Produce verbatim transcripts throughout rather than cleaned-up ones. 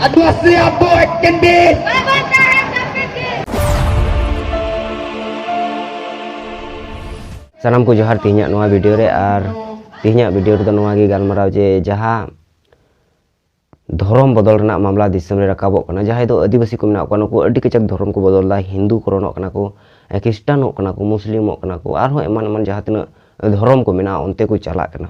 ᱟᱹᱫᱤᱵᱟᱹᱥᱤ ᱟᱵᱚ ᱮᱠᱮᱱ ᱵᱤᱨ᱾ ᱥᱟᱱᱟᱢ ᱠᱚ ᱡᱚᱦᱟᱨ ᱛᱮᱦᱮᱧᱟᱜ ᱱᱚᱣᱟ ᱵᱷᱤᱰᱤᱭᱳ ᱨᱮ᱾ ᱟᱨ ᱛᱮᱦᱮᱧᱟᱜ ᱵᱷᱤᱰᱤᱭᱳ ᱨᱮᱫᱚ ᱱᱚᱣᱟ ᱜᱮ ᱜᱟᱞᱢᱟᱨᱟᱣ ᱡᱮ ᱡᱟᱦᱟᱸ ᱫᱷᱚᱨᱚᱢ ᱵᱚᱫᱚᱞ ᱨᱮᱱᱟᱜ ᱢᱟᱢᱞᱟ ᱫᱤᱥᱚᱢ ᱨᱮ ᱨᱟᱠᱟᱵᱚᱜ ᱠᱟᱱᱟ, ᱡᱟᱦᱟᱸᱭ ᱫᱚ ᱟᱹᱫᱤᱵᱟᱹᱥᱤ ᱠᱚ ᱢᱮᱱᱟᱜ ᱠᱚᱣᱟ, ᱱᱩᱠᱩ ᱟᱹᱰᱤ ᱠᱟᱡᱟᱠ ᱫᱷᱚᱨᱚᱢ ᱠᱚ ᱵᱚᱫᱚᱞ ᱮᱫᱟ, ᱦᱤᱱᱫᱩ ᱠᱚᱨᱚᱱᱚᱜ ᱠᱟᱱᱟ ᱠᱚ, ᱠᱷᱨᱤᱥᱴᱟᱱᱚᱜ ᱠᱟᱱᱟ ᱠᱚ, ᱢᱩᱥᱞᱤᱢᱚᱜ ᱠᱟᱱᱟ ᱠᱚ, ᱟᱨᱦᱚᱸ ᱮᱢᱟᱱ ᱮᱢᱟᱱ ᱡᱟᱦᱟᱸ ᱛᱤᱱᱟᱹᱜ ᱫᱷᱚᱨᱚᱢ ᱠᱚ ᱢᱮᱱᱟᱜᱼᱟ ᱚᱱᱛᱮ ᱠᱚ ᱪᱟᱞᱟᱜ ᱠᱟᱱᱟ᱾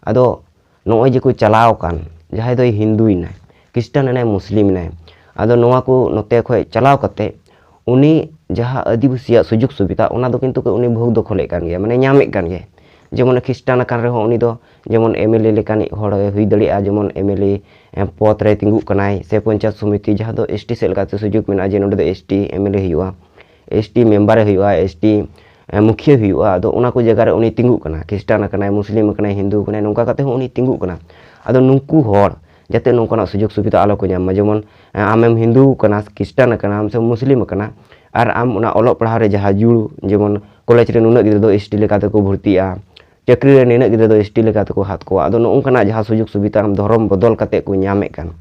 ᱟᱫᱚ ᱱᱚᱜᱼᱚᱭ ᱡᱮ ᱠᱚ ᱪᱟᱞᱟᱣ ᱟᱠᱟᱱ, ᱡᱟᱦᱟᱸᱭ ᱫᱚᱭ ᱦᱤᱱᱫᱩᱭᱮᱱᱟᱭ, ᱠᱷᱨᱤᱥᱴᱟᱱ ᱮᱱᱟᱭ, ᱢᱩᱥᱞᱤᱢ ᱮᱱᱟᱭ, ᱟᱫᱚ ᱱᱚᱣᱟ ᱠᱚ ᱱᱚᱛᱮ ᱠᱷᱚᱡ ᱪᱟᱞᱟᱣ ᱠᱟᱛᱮ ᱩᱱᱤ ᱡᱟᱦᱟᱸ ᱟᱹᱫᱤᱵᱟᱹᱥᱤᱭᱟᱜ ᱥᱩᱡᱳᱜᱽ ᱥᱩᱵᱤᱫᱷᱟ, ᱚᱱᱟ ᱫᱚ ᱠᱤᱱᱛᱩ ᱩᱱᱤ ᱵᱷᱳᱜᱽ ᱫᱚᱠᱷᱚᱞᱮᱫ ᱠᱟᱱ ᱜᱮᱭᱟ, ᱢᱟᱱᱮ ᱧᱟᱢᱮᱫ ᱠᱟᱱ ᱜᱮᱭᱟᱭ᱾ ᱡᱮᱢᱚᱱ ᱠᱷᱨᱤᱥᱴᱟᱱ ᱟᱠᱟᱱ ᱨᱮᱦᱚᱸ ᱩᱱᱤ ᱫᱚ ᱡᱮᱢᱚᱱ ᱮᱢ ᱮᱞ ᱮ ᱞᱮᱠᱟᱱᱤᱡ ᱦᱚᱲ ᱦᱩᱭ ᱫᱟᱲᱮᱭᱟᱜᱼᱟ, ᱡᱮᱢᱚᱱ ᱮᱢ ᱮᱞ ᱮ ᱯᱚᱫᱽ ᱨᱮ ᱛᱤᱸᱜᱩᱜ ᱠᱟᱱᱟᱭ, ᱥᱮ ᱯᱚᱧᱪᱟᱭᱮᱛ ᱥᱚᱢᱤᱛᱤ, ᱡᱟᱦᱟᱸ ᱫᱚ ᱮᱥ ᱴᱤ ᱥᱮᱫ ᱞᱮᱠᱟᱛᱮ ᱥᱩᱡᱳᱜᱽ ᱢᱮᱱᱟᱜᱼᱟ ᱡᱮ ᱱᱚᱸᱰᱮ ᱫᱚ S T M L A ᱦᱩᱭᱩᱜᱼᱟ, ᱮᱥ ᱴᱤ ᱢᱮᱢᱵᱟᱨᱮ ᱦᱩᱭᱩᱜᱼᱟ, ᱮᱥ ᱴᱤ ᱢᱩᱠᱷᱤᱭᱟᱹ ᱦᱩᱭᱩᱜᱼᱟ᱾ ᱟᱫᱚ ᱚᱱᱟ ᱠᱚ ᱡᱟᱭᱜᱟ ᱨᱮ ᱩᱱᱤ ᱛᱤᱸᱜᱩᱜ ᱠᱟᱱᱟ, ᱠᱷᱨᱤᱥᱴᱟᱱ ᱟᱠᱟᱱᱟᱭ, ᱢᱩᱥᱞᱤᱢ ᱟᱠᱟᱱᱟᱭ, ᱦᱤᱱᱫᱩ ᱟᱠᱟᱱᱟᱭ, ᱱᱚᱝᱠᱟ ᱠᱟᱛᱮ ᱦᱚᱸ ᱩᱱᱤ ᱛᱤᱸᱜᱩᱜ ᱠᱟᱱᱟ᱾ ᱟᱫᱚ ᱱᱩᱠᱩ ᱦᱚᱲ ᱡᱟᱛᱮ ᱱᱚᱝᱠᱟᱱᱟᱜ ᱥᱩᱡᱳᱜᱽ ᱥᱩᱵᱤᱫᱷᱟ ᱟᱞᱚ ᱠᱚ ᱧᱟᱢ ᱢᱟ, ᱡᱮᱢᱚᱱ ᱟᱢᱮᱢ ᱦᱤᱱᱫᱩ ᱠᱟᱱᱟ, ᱠᱷᱨᱤᱥᱴᱟᱱ ᱟᱠᱟᱱᱟᱢ ᱥᱮ ᱢᱩᱥᱞᱤᱢ ᱟᱠᱟᱱᱟ, ᱟᱨ ᱟᱢ ᱚᱱᱟ ᱚᱞᱚᱜ ᱯᱟᱲᱦᱟᱣ ᱨᱮ ᱡᱟᱦᱟᱸ ᱡᱩᱲᱩ, ᱡᱮᱢᱚᱱ ᱠᱚᱞᱮᱡᱽ ᱨᱮ ᱱᱩᱱᱟᱹᱜ ᱜᱤᱫᱽᱨᱟᱹ ᱫᱚ ᱮᱥ ᱴᱤ ᱞᱮᱠᱟ ᱛᱮᱠᱚ ᱵᱷᱚᱨᱛᱤᱜᱼᱟ, ᱪᱟᱹᱠᱨᱤ ᱨᱮ ᱱᱤᱱᱟᱹᱜ ᱜᱤᱫᱽᱨᱟᱹ ᱫᱚ ᱮᱥ ᱴᱤ ᱞᱮᱠᱟ ᱛᱮᱠᱚ ᱦᱟᱛ ᱠᱚᱣᱟ᱾ ᱟᱫᱚ ᱱᱚᱜᱼᱚ ᱱᱚᱝᱠᱟᱱᱟᱜ ᱡᱟᱦᱟᱸ ᱥᱩᱡᱳᱜᱽ ᱥᱩᱵᱤᱫᱷᱟ ᱟᱢ ᱫᱷᱚᱨᱚᱢ ᱵᱚᱫᱚᱞ ᱠᱟᱛᱮ ᱠᱚ ᱧᱟᱢᱮᱫ ᱠᱟᱱ,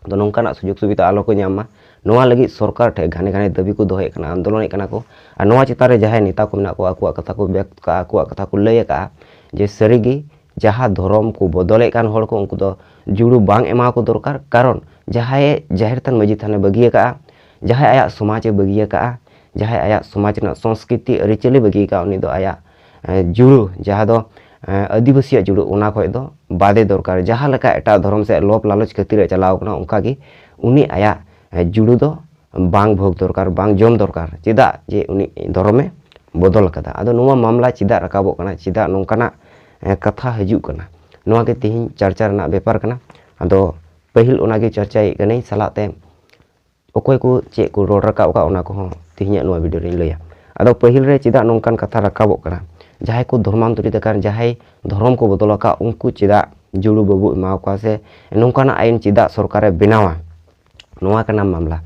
ᱟᱫᱚ ᱱᱚᱝᱠᱟᱱᱟᱜ ᱥᱩᱡᱳᱜᱽ ᱥᱩᱵᱤᱫᱷᱟ ᱟᱞᱚ ᱠᱚ ᱧᱟᱢ ᱢᱟ, ᱱᱚᱣᱟ ᱞᱟᱹᱜᱤᱫ ᱥᱚᱨᱠᱟᱨ ᱴᱷᱮᱱ ᱜᱷᱟᱱᱮ ᱜᱷᱟᱱᱮ ᱫᱟᱹᱵᱤ ᱠᱚ ᱫᱚᱦᱚᱭᱮᱫ ᱠᱟᱱᱟ, ᱟᱱᱫᱳᱞᱚᱱᱮᱫ ᱠᱟᱱᱟ ᱠᱚ᱾ ᱟᱨ ᱱᱚᱣᱟ ᱪᱮᱛᱟᱱ ᱨᱮ ᱡᱟᱦᱟᱸᱭ ᱱᱮᱛᱟ ᱠᱚ ᱢᱮᱱᱟᱜ ᱠᱚᱣᱟ, ᱟᱠᱚᱣᱟᱜ ᱠᱟᱛᱷᱟ ᱠᱚ ᱵᱮᱠᱛ ᱠᱟᱜᱼᱟ, ᱟᱠᱚᱣᱟᱜ ᱠᱟᱛᱷᱟ ᱠᱚ ᱞᱟᱹᱭ ᱟᱠᱟᱜᱼᱟ ᱡᱮ ᱥᱟᱹᱨᱤᱜᱮ ᱡᱟᱦᱟᱸ ᱫᱷᱚᱨᱚᱢ ᱠᱚ ᱵᱚᱫᱚᱞᱮᱫ ᱠᱟᱱ ᱦᱚᱲ ᱠᱚ, ᱩᱱᱠᱩ ᱫᱚ ᱡᱩᱲᱩ ᱵᱟᱝ ᱮᱢᱟ ᱠᱚ ᱫᱚᱨᱠᱟᱨ᱾ ᱠᱟᱨᱚᱱ ᱡᱟᱦᱟᱸᱭ ᱡᱟᱦᱮᱨ ᱛᱷᱟᱱ, ᱢᱟᱹᱡᱷᱤ ᱛᱷᱟᱱᱮ ᱵᱟᱹᱜᱤ ᱟᱠᱟᱜᱼᱟ, ᱡᱟᱦᱟᱸᱭ ᱟᱭᱟᱜ ᱥᱚᱢᱟᱡᱽ ᱮ ᱵᱟᱹᱜᱤ ᱟᱠᱟᱜᱼᱟ, ᱡᱟᱦᱟᱸᱭ ᱟᱭᱟᱜ ᱥᱚᱢᱟᱡᱽ ᱨᱮᱱᱟᱜ ᱥᱚᱝᱥᱠᱨᱤᱛᱤ ᱟᱹᱨᱤᱪᱟᱹᱞᱤ ᱵᱟᱹᱜᱤ ᱟᱠᱟᱫᱼᱟ, ᱩᱱᱤ ᱫᱚ ᱟᱭᱟᱜ, ᱮ, ᱡᱩᱲᱩ, ᱡᱟᱦᱟᱸ ᱫᱚ, ᱮ, ᱟᱹᱫᱤᱵᱟᱹᱥᱤᱭᱟᱜ ᱡᱩᱲᱩ, ᱚᱱᱟ ᱠᱷᱚᱡ ᱫᱚ ᱵᱟᱫᱮ ᱫᱚᱨᱠᱟᱨ᱾ ᱡᱟᱦᱟᱸ ᱞᱮᱠᱟ ᱮᱴᱟᱜ ᱫᱷᱚᱨᱚᱢ ᱥᱮᱫ ᱞᱚᱵᱷ ᱞᱟᱞᱚᱪ ᱠᱷᱟᱹᱛᱤᱨ ᱮ ᱪᱟᱞᱟᱣ ᱠᱟᱱᱟ, ᱚᱱᱠᱟ ᱜᱮ ᱩᱱᱤ ᱟᱭᱟᱜ, ᱮ, ᱡᱩᱲᱩ ᱫᱚ ᱵᱟᱝ ᱵᱷᱳᱜᱽ ᱫᱚᱨᱠᱟᱨ, ᱵᱟᱝ ᱡᱚᱢ ᱫᱚᱨᱠᱟᱨ᱾ ᱪᱮᱫᱟᱜ ᱡᱮ ᱩᱱᱤ ᱫᱷᱚᱨᱚᱢᱮ ᱵᱚᱫᱚᱞ ᱟᱠᱟᱫᱟ? ᱟᱫᱚ ᱱᱚᱣᱟ ᱢᱟᱢᱞᱟ ᱪᱮᱫᱟᱜ ᱨᱟᱠᱟᱵᱚᱜ ᱠᱟᱱᱟ, ᱪᱮᱫᱟᱜ ᱱᱚᱝᱠᱟᱱᱟᱜ, ᱮ, ᱠᱟᱛᱷᱟ ᱦᱤᱡᱩᱜ ᱠᱟᱱᱟ, ᱱᱚᱣᱟ ᱜᱮ ᱛᱮᱦᱮᱧ ᱪᱟᱨᱪᱟ ᱨᱮᱱᱟᱜ ᱵᱮᱯᱟᱨ ᱠᱟᱱᱟ᱾ ᱟᱫᱚ ᱯᱟᱹᱦᱤᱞ ᱚᱱᱟ ᱜᱮ ᱪᱟᱨᱪᱟᱭᱮᱫ ᱠᱟᱹᱱᱟᱹᱧ, ᱥᱟᱞᱟᱜ ᱛᱮ ᱚᱠᱚᱭ ᱠᱚ ᱪᱮᱫ ᱠᱚ ᱨᱚᱲ ᱨᱟᱠᱟᱵ ᱟᱠᱟᱫ, ᱚᱱᱟ ᱠᱚᱦᱚᱸ ᱛᱮᱦᱮᱧᱟᱜ ᱱᱚᱣᱟ ᱵᱷᱤᱰᱤᱭᱳ ᱨᱮᱧ ᱞᱟᱹᱭᱟ᱾ ᱟᱫᱚ ᱯᱟᱹᱦᱤᱞ ᱨᱮ ᱪᱮᱫᱟᱜ ᱱᱚᱝᱠᱟᱱ ᱠᱟᱛᱷᱟ ᱨᱟᱠᱟᱵᱚᱜ ᱠᱟᱱᱟ? ᱡᱟᱦᱟᱸᱭ ᱠᱚ ᱫᱷᱚᱨᱢᱟᱱᱛᱚᱨᱤᱛ ᱟᱠᱟᱱ, ᱡᱟᱦᱟᱸᱭ ᱫᱷᱚᱨᱚᱢ ᱠᱚ ᱵᱚᱫᱚᱞ ᱟᱠᱟᱫ, ᱩᱱᱠᱩ ᱪᱮᱫᱟᱜ ᱡᱩᱲᱩ ᱵᱟᱵᱚ ᱮᱢᱟ ᱠᱚᱣᱟ, ᱥᱮ ᱱᱚᱝᱠᱟᱱᱟᱜ ᱟᱹᱭᱤᱱ ᱪᱮᱫᱟᱜ ᱥᱚᱨᱠᱟᱨᱮ ᱵᱮᱱᱟᱣᱟ? ᱱᱚᱣᱟ ᱠᱟᱱᱟ ᱢᱟᱢᱞᱟ᱾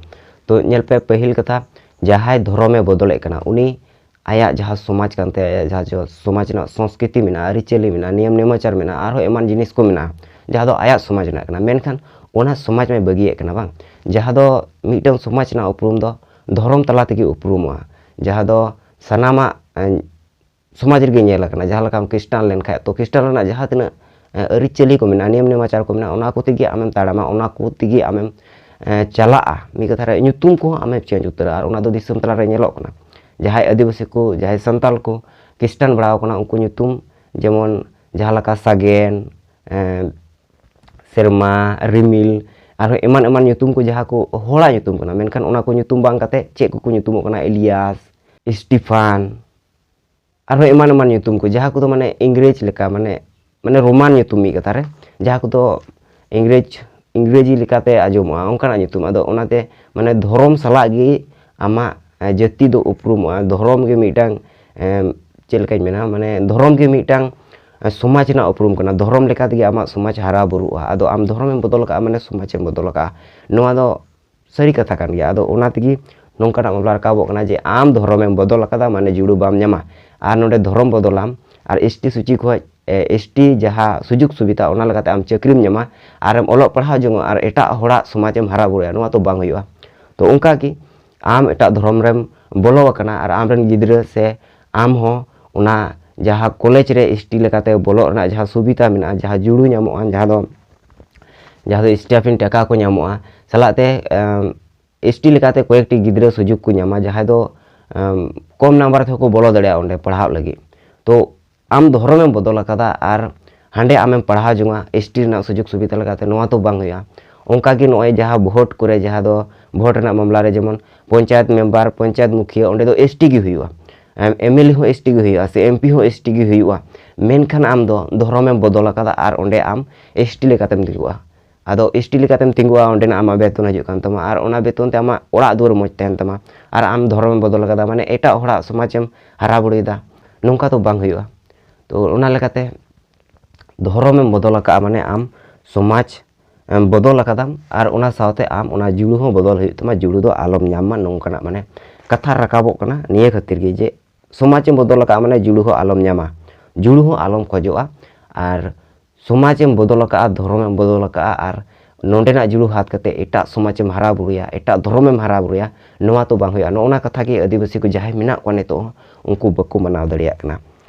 ᱛᱚ ᱧᱮᱞ ᱯᱮ, ᱯᱟᱹᱦᱤᱞ ᱠᱟᱛᱷᱟ, ᱡᱟᱦᱟᱸᱭ ᱫᱷᱚᱨᱚᱢᱮ ᱵᱚᱫᱚᱞᱮᱫ ᱠᱟᱱᱟ, ᱩᱱᱤ ᱟᱭᱟᱜ ᱡᱟᱦᱟᱸ ᱥᱚᱢᱟᱡᱽ ᱠᱟᱱ ᱛᱟᱭᱟ, ᱟᱭᱟᱜ ᱡᱟᱦᱟᱸ ᱡᱚ-, ᱥᱚᱢᱟᱡᱽ ᱨᱮᱱᱟᱜ ᱥᱚᱝᱥᱠᱨᱤᱛᱤ ᱢᱮᱱᱟᱜᱼᱟ, ᱟᱹᱨᱤᱪᱟᱹᱞᱤ ᱢᱮᱱᱟᱜᱼᱟ, ᱱᱤᱭᱚᱢ ᱱᱮᱢᱟᱪᱟᱨ ᱢᱮᱱᱟᱜᱼᱟ, ᱟᱨᱦᱚᱸ ᱮᱢᱟᱱ ᱡᱤᱱᱤᱥ ᱠᱚ ᱢᱮᱱᱟᱜᱼᱟ, ᱡᱟᱦᱟᱸ ᱫᱚ ᱟᱭᱟᱜ ᱥᱚᱢᱟᱡᱽ ᱨᱮᱱᱟᱜ ᱠᱟᱱᱟ, ᱢᱮᱱᱠᱷᱟᱱ ᱚᱱᱟ ᱥᱚᱢᱟᱡᱽ ᱢᱟᱭ ᱵᱟᱹᱜᱤᱭᱮᱫ ᱠᱟᱱᱟ ᱵᱟᱝ᱾ ᱡᱟᱦᱟᱸ ᱫᱚ ᱢᱤᱫᱴᱟᱝ ᱥᱚᱢᱟᱡᱽ ᱨᱮᱱᱟᱜ ᱩᱯᱨᱩᱢ ᱫᱚ ᱫᱷᱚᱨᱚᱢ ᱛᱟᱞᱟ ᱛᱮᱜᱮ ᱩᱯᱨᱩᱢᱚᱜᱼᱟ, ᱡᱟᱦᱟᱸ ᱫᱚ ᱥᱟᱱᱟᱢᱟᱜ ᱮᱸ, ᱥᱚᱢᱟᱡᱽ ᱨᱮᱜᱮ ᱧᱮᱞ ᱟᱠᱟᱱᱟ᱾ ᱡᱟᱦᱟᱸ ᱞᱮᱠᱟᱢ ᱠᱷᱨᱤᱥᱴᱟᱱ ᱞᱮᱱᱠᱷᱟᱱ, ᱛᱚ ᱠᱷᱨᱤᱥᱴᱟᱱ ᱨᱮᱱᱟᱜ ᱡᱟᱦᱟᱸ ᱛᱤᱱᱟᱹᱜ ᱮᱸ, ᱟᱹᱨᱤᱪᱟᱹᱞᱤ ᱠᱚ ᱢᱮᱱᱟᱜᱼᱟ, ᱱᱤᱭᱚᱢ ᱱᱮᱢᱟᱪᱟᱨ ᱠᱚ ᱢᱮᱱᱟᱜᱼᱟ, ᱚᱱᱟ ᱠᱚ ᱛᱮᱜᱮ ᱟᱢᱮᱢ ᱛᱟᱲᱟᱢᱟ, ᱚᱱᱟ ᱠᱚ ᱛᱮᱜᱮ ᱟᱢᱮᱢ ᱮᱸ, ᱪᱟᱞᱟᱜᱼᱟ᱾ ᱢᱤᱫ ᱠᱟᱛᱷᱟ ᱨᱮ ᱧᱩᱛᱩᱢ ᱠᱚᱦᱚᱸ ᱟᱢᱮᱢ ᱪᱮᱧᱡᱽ ᱩᱛᱟᱹᱨᱟ, ᱟᱨ ᱚᱱᱟ ᱫᱚ ᱫᱤᱥᱚᱢ ᱛᱟᱞᱟᱨᱮ ᱧᱮᱞᱚᱜ ᱠᱟᱱᱟ᱾ ᱡᱟᱦᱟᱸᱭ ᱟᱹᱫᱤᱵᱟᱹᱥᱤ ᱠᱚ, ᱡᱟᱦᱟᱸᱭ ᱥᱟᱱᱛᱟᱲ ᱠᱚ ᱠᱷᱨᱤᱥᱴᱟᱱ ᱵᱟᱲᱟᱣ ᱠᱟᱱᱟ, ᱩᱱᱠᱩ ᱧᱩᱛᱩᱢ ᱡᱮᱢᱚᱱ ᱡᱟᱦᱟᱸ ᱞᱮᱠᱟ ᱥᱟᱜᱮᱱ, ᱮᱸ, ᱥᱮᱨᱢᱟ, ᱨᱤᱢᱤᱞ, ᱟᱨᱦᱚᱸ ᱮᱢᱟᱱ ᱮᱢᱟᱱ ᱧᱩᱛᱩᱢ ᱠᱚ, ᱡᱟᱦᱟᱸ ᱠᱚ ᱦᱚᱲᱟᱜ ᱧᱩᱛᱩᱢ ᱠᱟᱱᱟ, ᱢᱮᱱᱠᱷᱟᱱ ᱚᱱᱟ ᱠᱚ ᱧᱩᱛᱩᱢ ᱵᱟᱝ ᱠᱟᱛᱮ ᱪᱮᱫ ᱠᱚᱠᱚ ᱧᱩᱛᱩᱢᱚᱜ ᱠᱟᱱᱟ, ᱤᱞᱤᱭᱟᱥ, ᱥᱴᱤᱯᱷᱟᱱ, ᱟᱨᱦᱚᱸ ᱮᱢᱟᱱ ᱮᱢᱟᱱ ᱧᱩᱛᱩᱢ ᱠᱚ, ᱡᱟᱦᱟᱸ ᱠᱚᱫᱚ ᱢᱟᱱᱮ ᱤᱝᱨᱮᱡᱽ ᱞᱮᱠᱟ, ᱢᱟᱱᱮ, ᱢᱟᱱᱮ ᱨᱳᱢᱟᱱ ᱧᱩᱛᱩᱢ ᱢᱤᱫ ᱠᱟᱛᱷᱟ ᱨᱮ, ᱡᱟᱦᱟᱸ ᱠᱚᱫᱚ ᱤᱝᱨᱮᱡᱽ, ᱤᱝᱨᱮᱡᱤ ᱞᱮᱠᱟᱛᱮ ᱟᱸᱡᱚᱢᱚᱜᱼᱟ, ᱚᱱᱠᱟᱱᱟᱜ ᱧᱩᱛᱩᱢ᱾ ᱟᱫᱚ ᱚᱱᱟᱛᱮ ᱢᱟᱱᱮ ᱫᱷᱚᱨᱚᱢ ᱥᱟᱞᱟᱜ ᱜᱮ ᱟᱢᱟᱜ, ᱮ, ᱡᱟᱹᱛᱤ ᱫᱚ ᱩᱯᱨᱩᱢᱚᱜᱼᱟ᱾ ᱫᱷᱚᱨᱚᱢ ᱜᱮ ᱢᱤᱫᱴᱟᱝ, ᱮᱢ, ᱪᱮᱫ ᱞᱮᱠᱟᱧ ᱢᱮᱱᱟ, ᱢᱟᱱᱮ ᱫᱷᱚᱨᱚᱢ ᱜᱮ ᱢᱤᱫᱴᱟᱝ, ᱮ, ᱥᱚᱢᱟᱡᱽ ᱨᱮᱱᱟᱜ ᱩᱯᱨᱩᱢ ᱠᱟᱱᱟ᱾ ᱫᱷᱚᱨᱚᱢ ᱞᱮᱠᱟ ᱛᱮᱜᱮ ᱟᱢᱟᱜ ᱥᱚᱢᱟᱡᱽ ᱦᱟᱨᱟ ᱵᱩᱨᱩᱜᱼᱟ᱾ ᱟᱫᱚ ᱟᱢ ᱫᱷᱚᱨᱚᱢᱮᱢ ᱵᱚᱫᱚᱞ ᱠᱟᱜᱼᱟ, ᱢᱟᱱᱮ ᱥᱚᱢᱟᱡᱽ ᱮᱢ ᱵᱚᱫᱚᱞ ᱠᱟᱜᱼᱟ᱾ ᱱᱚᱣᱟ ᱫᱚ ᱥᱟᱹᱨᱤ ᱠᱟᱛᱷᱟ ᱠᱟᱱ ᱜᱮᱭᱟ᱾ ᱟᱫᱚ ᱚᱱᱟ ᱛᱮᱜᱮ ᱱᱚᱝᱠᱟᱱᱟᱜ ᱢᱟᱢᱞᱟ ᱨᱟᱠᱟᱵᱚᱜ ᱠᱟᱱᱟ ᱡᱮ ᱟᱢ ᱫᱷᱚᱨᱚᱢᱮᱢ ᱵᱚᱫᱚᱞ ᱟᱠᱟᱫᱟ, ᱢᱟᱱᱮ ᱡᱩᱲᱩ ᱵᱟᱢ ᱧᱟᱢᱟ᱾ ᱟᱨ ᱱᱚᱰᱮ ᱫᱷᱚᱨᱚᱢ ᱵᱚᱫᱚᱞᱟᱢ ᱟᱨ ᱮᱥ ᱴᱤ ᱥᱩᱪᱤ ᱠᱷᱚᱡ, ᱮ, ᱮᱥ ᱴᱤ ᱡᱟᱦᱟᱸ ᱥᱩᱡᱳᱜᱽ ᱥᱩᱵᱤᱫᱷᱟ, ᱚᱱᱟ ᱞᱮᱠᱟᱛᱮ ᱟᱢ ᱪᱟᱹᱠᱨᱤᱢ ᱧᱟᱢᱟ, ᱟᱨᱮᱢ ᱚᱞᱚᱜ ᱯᱟᱲᱦᱟᱣ ᱡᱚᱝᱟ ᱟᱨ ᱮᱴᱟᱜ ᱦᱚᱲᱟᱜ ᱥᱚᱢᱟᱡᱽ ᱮᱢ ᱦᱟᱨᱟ ᱵᱩᱨᱩᱭᱟ, ᱱᱚᱣᱟ ᱛᱚ ᱵᱟᱝ ᱦᱩᱭᱩᱜᱼᱟ᱾ ᱛᱚ ᱚᱱᱠᱟ ᱜᱮ ᱟᱢ ᱮᱴᱟᱜ ᱫᱷᱚᱨᱚᱢ ᱨᱮᱢ ᱵᱚᱞᱚ ᱟᱠᱟᱱᱟ ᱟᱨ ᱟᱢᱨᱮᱱ ᱜᱤᱫᱽᱨᱟᱹ ᱥᱮ ᱟᱢ ᱦᱚᱸ ᱚᱱᱟ ᱡᱟᱦᱟᱸ ᱠᱚᱞᱮᱡᱽ ᱨᱮ ᱮᱥ ᱴᱤ ᱞᱮᱠᱟᱛᱮ ᱵᱚᱞᱚᱜ ᱨᱮᱱᱟᱜ ᱡᱟᱦᱟᱸ ᱥᱩᱵᱤᱫᱷᱟ ᱢᱮᱱᱟᱜᱼᱟ, ᱡᱟᱦᱟᱸ ᱡᱩᱲᱩ ᱧᱟᱢᱚᱜᱼᱟ, ᱡᱟᱦᱟᱸ ᱫᱚ, ᱡᱟᱦᱟᱸ ᱫᱚ ᱥᱴᱟᱯᱷᱤᱱ ᱴᱟᱠᱟ ᱠᱚ ᱧᱟᱢᱚᱜᱼᱟ, ᱥᱟᱞᱟᱜ ᱛᱮ, ᱮᱢ, ᱮᱥ ᱴᱤ ᱞᱮᱠᱟᱛᱮ ᱠᱚᱭᱮᱠᱴᱤ ᱜᱤᱫᱽᱨᱟᱹ ᱥᱩᱡᱳᱜᱽ ᱠᱚ ᱧᱟᱢᱟ, ᱡᱟᱦᱟᱸᱭ ᱫᱚ, ᱮᱢ, ᱠᱚᱢ ᱱᱟᱢᱵᱟᱨ ᱛᱮᱦᱚᱸ ᱠᱚ ᱵᱚᱞᱚ ᱫᱟᱲᱮᱭᱟᱜᱼᱟ ᱚᱸᱰᱮ ᱯᱟᱲᱦᱟᱜ ᱞᱟᱹᱜᱤᱫ᱾ ᱛᱚ ᱟᱢ ᱫᱷᱚᱨᱚᱢᱮᱢ ᱵᱚᱫᱚᱞ ᱟᱠᱟᱫᱟ ᱟᱨ ᱦᱟᱸᱰᱮ ᱟᱢᱮᱢ ᱯᱟᱲᱦᱟᱣ ᱡᱚᱝᱟ ᱮᱥ ᱴᱤ ᱨᱮᱱᱟᱜ ᱥᱩᱡᱳᱜᱽ ᱥᱩᱵᱤᱫᱷᱟ ᱞᱮᱠᱟᱛᱮ, ᱱᱚᱣᱟ ᱛᱚ ᱵᱟᱝ ᱦᱩᱭᱩᱜᱼᱟ᱾ ᱚᱱᱠᱟ ᱜᱮ ᱱᱚᱜᱼᱚᱭ ᱡᱟᱦᱟᱸ ᱵᱷᱳᱴ ᱠᱚᱨᱮ, ᱡᱟᱦᱟᱸ ᱫᱚ ᱵᱷᱳᱴ ᱨᱮᱱᱟᱜ ᱢᱟᱢᱞᱟ ᱨᱮ, ᱡᱮᱢᱚᱱ ᱯᱚᱧᱪᱟᱭᱮᱛ ᱢᱮᱢᱵᱟᱨ, ᱯᱚᱧᱪᱟᱭᱮᱛ ᱢᱩᱠᱷᱤᱭᱟᱹ, ᱚᱸᱰᱮ ᱫᱚ ᱮᱥ ᱴᱤ ᱜᱮ ᱦᱩᱭᱩᱜᱼᱟ, ᱮᱢ ᱮᱞ ᱮ ᱦᱚᱸ ᱮᱥ ᱴᱤ ᱜᱮ ᱦᱩᱭᱩᱜᱼᱟ, ᱥᱮ ᱮᱢ ᱯᱤ ᱦᱚᱸ ᱮᱥ ᱴᱤ ᱜᱮ ᱦᱩᱭᱩᱜᱼᱟ᱾ ᱢᱮᱱᱠᱷᱟᱱ ᱟᱢ ᱫᱚ ᱫᱷᱚᱨᱚᱢᱮᱢ ᱵᱚᱫᱚᱞ ᱟᱠᱟᱫᱟ ᱟᱨ ᱚᱸᱰᱮ ᱟᱢ ᱮᱥ ᱴᱤ ᱞᱮᱠᱟᱛᱮᱢ ᱛᱤᱸᱜᱩᱜᱼᱟ᱾ ᱟᱫᱚ ᱮᱥ ᱴᱤ ᱞᱮᱠᱟᱛᱮᱢ ᱛᱤᱸᱜᱩᱜᱼᱟ, ᱚᱸᱰᱮᱱᱟᱜ ᱟᱢᱟᱜ ᱵᱮᱛᱚᱱ ᱦᱤᱡᱩᱜ ᱠᱟᱱ ᱛᱟᱢᱟ, ᱟᱨ ᱚᱱᱟ ᱵᱮᱛᱚᱱ ᱛᱮ ᱟᱢᱟᱜ ᱚᱲᱟᱜ ᱫᱩᱣᱟᱹᱨ ᱢᱚᱡᱽ ᱛᱟᱦᱮᱱ ᱛᱟᱢᱟ, ᱟᱨ ᱟᱢ ᱫᱷᱚᱨᱚᱢᱮᱢ ᱵᱚᱫᱚᱞ ᱟᱠᱟᱫᱟ, ᱢᱟᱱᱮ ᱮᱴᱟᱜ ᱦᱚᱲᱟᱜ ᱥᱚᱢᱟᱡᱽ ᱮᱢ ᱦᱟᱨᱟ ᱵᱩᱨᱩᱭᱮᱫᱟ, ᱱᱚᱝᱠᱟ ᱫᱚ ᱵᱟᱝ ᱦᱩᱭᱩᱜᱼᱟ᱾ ᱛᱚ ᱚᱱᱟ ᱞᱮᱠᱟᱛᱮ ᱫᱷᱚᱨᱚᱢᱮᱢ ᱵᱚᱫᱚᱞ ᱟᱠᱟᱫᱼᱟ, ᱢᱟᱱᱮ ᱟᱢ ᱥᱚᱢᱟᱡᱽ ᱮᱢ ᱵᱚᱫᱚᱞ ᱟᱠᱟᱫᱟᱢ, ᱟᱨ ᱚᱱᱟ ᱥᱟᱶᱛᱮ ᱟᱢ ᱚᱱᱟ ᱡᱩᱲᱩ ᱦᱚᱸ ᱵᱚᱫᱚᱞ ᱦᱩᱭᱩᱜ ᱛᱟᱢᱟ, ᱡᱩᱲᱩ ᱫᱚ ᱟᱞᱚᱢ ᱧᱟᱢ ᱢᱟ, ᱱᱚᱝᱠᱟᱱᱟᱜ ᱢᱟᱱᱮ ᱠᱟᱛᱷᱟ ᱨᱟᱠᱟᱵᱚᱜ ᱠᱟᱱᱟ᱾ ᱱᱤᱭᱟᱹ ᱠᱷᱟᱹᱛᱤᱨ ᱜᱮ ᱡᱮ ᱥᱚᱢᱟᱡᱽ ᱮᱢ ᱵᱚᱫᱚᱞ ᱟᱠᱟᱫᱼᱟ, ᱢᱟᱱᱮ ᱡᱩᱲᱩ ᱦᱚᱸ ᱟᱞᱚᱢ ᱧᱟᱢᱟ, ᱡᱩᱲᱩ ᱦᱚᱸ ᱟᱞᱚᱢ ᱠᱷᱚᱡᱚᱜᱼᱟ, ᱟᱨ ᱥᱚᱢᱟᱡᱽ ᱮᱢ ᱵᱚᱫᱚᱞ ᱟᱠᱟᱫᱼᱟ, ᱫᱷᱚᱨᱚᱢ ᱮᱢ ᱵᱚᱫᱚᱞ ᱟᱠᱟᱫᱼᱟ, ᱟᱨ ᱱᱚᱰᱮᱱᱟᱜ ᱡᱩᱲᱩ ᱦᱟᱛ ᱠᱟᱛᱮ ᱮᱴᱟᱜ ᱥᱚᱢᱟᱡᱽ ᱮᱢ ᱦᱟᱨᱟ ᱵᱩᱨᱩᱭᱟ, ᱮᱴᱟᱜ ᱫᱷᱚᱨᱚᱢ ᱮᱢ ᱦᱟᱨᱟ ᱵᱩᱨᱩᱭᱟ, ᱱᱚᱣᱟ ᱛᱚ ᱵᱟᱝ ᱦᱩᱭᱩᱜᱼᱟ᱾ ᱱᱚᱜᱼᱚ ᱱᱟ ᱠᱟᱛᱷᱟ ᱜᱮ ᱟᱹᱫᱤᱵᱟᱹᱥᱤ ᱠᱚ ᱡᱟᱦᱟᱸᱭ ᱢᱮᱱᱟᱜ ᱠᱚᱣᱟ ᱱᱤᱛᱚᱜ ᱦᱚᱸ, ᱩᱱᱠᱩ ᱵᱟᱠᱚ ᱢᱟᱱᱟᱣ ᱫᱟᱲᱮᱭᱟᱜ ᱠᱟᱱᱟ᱾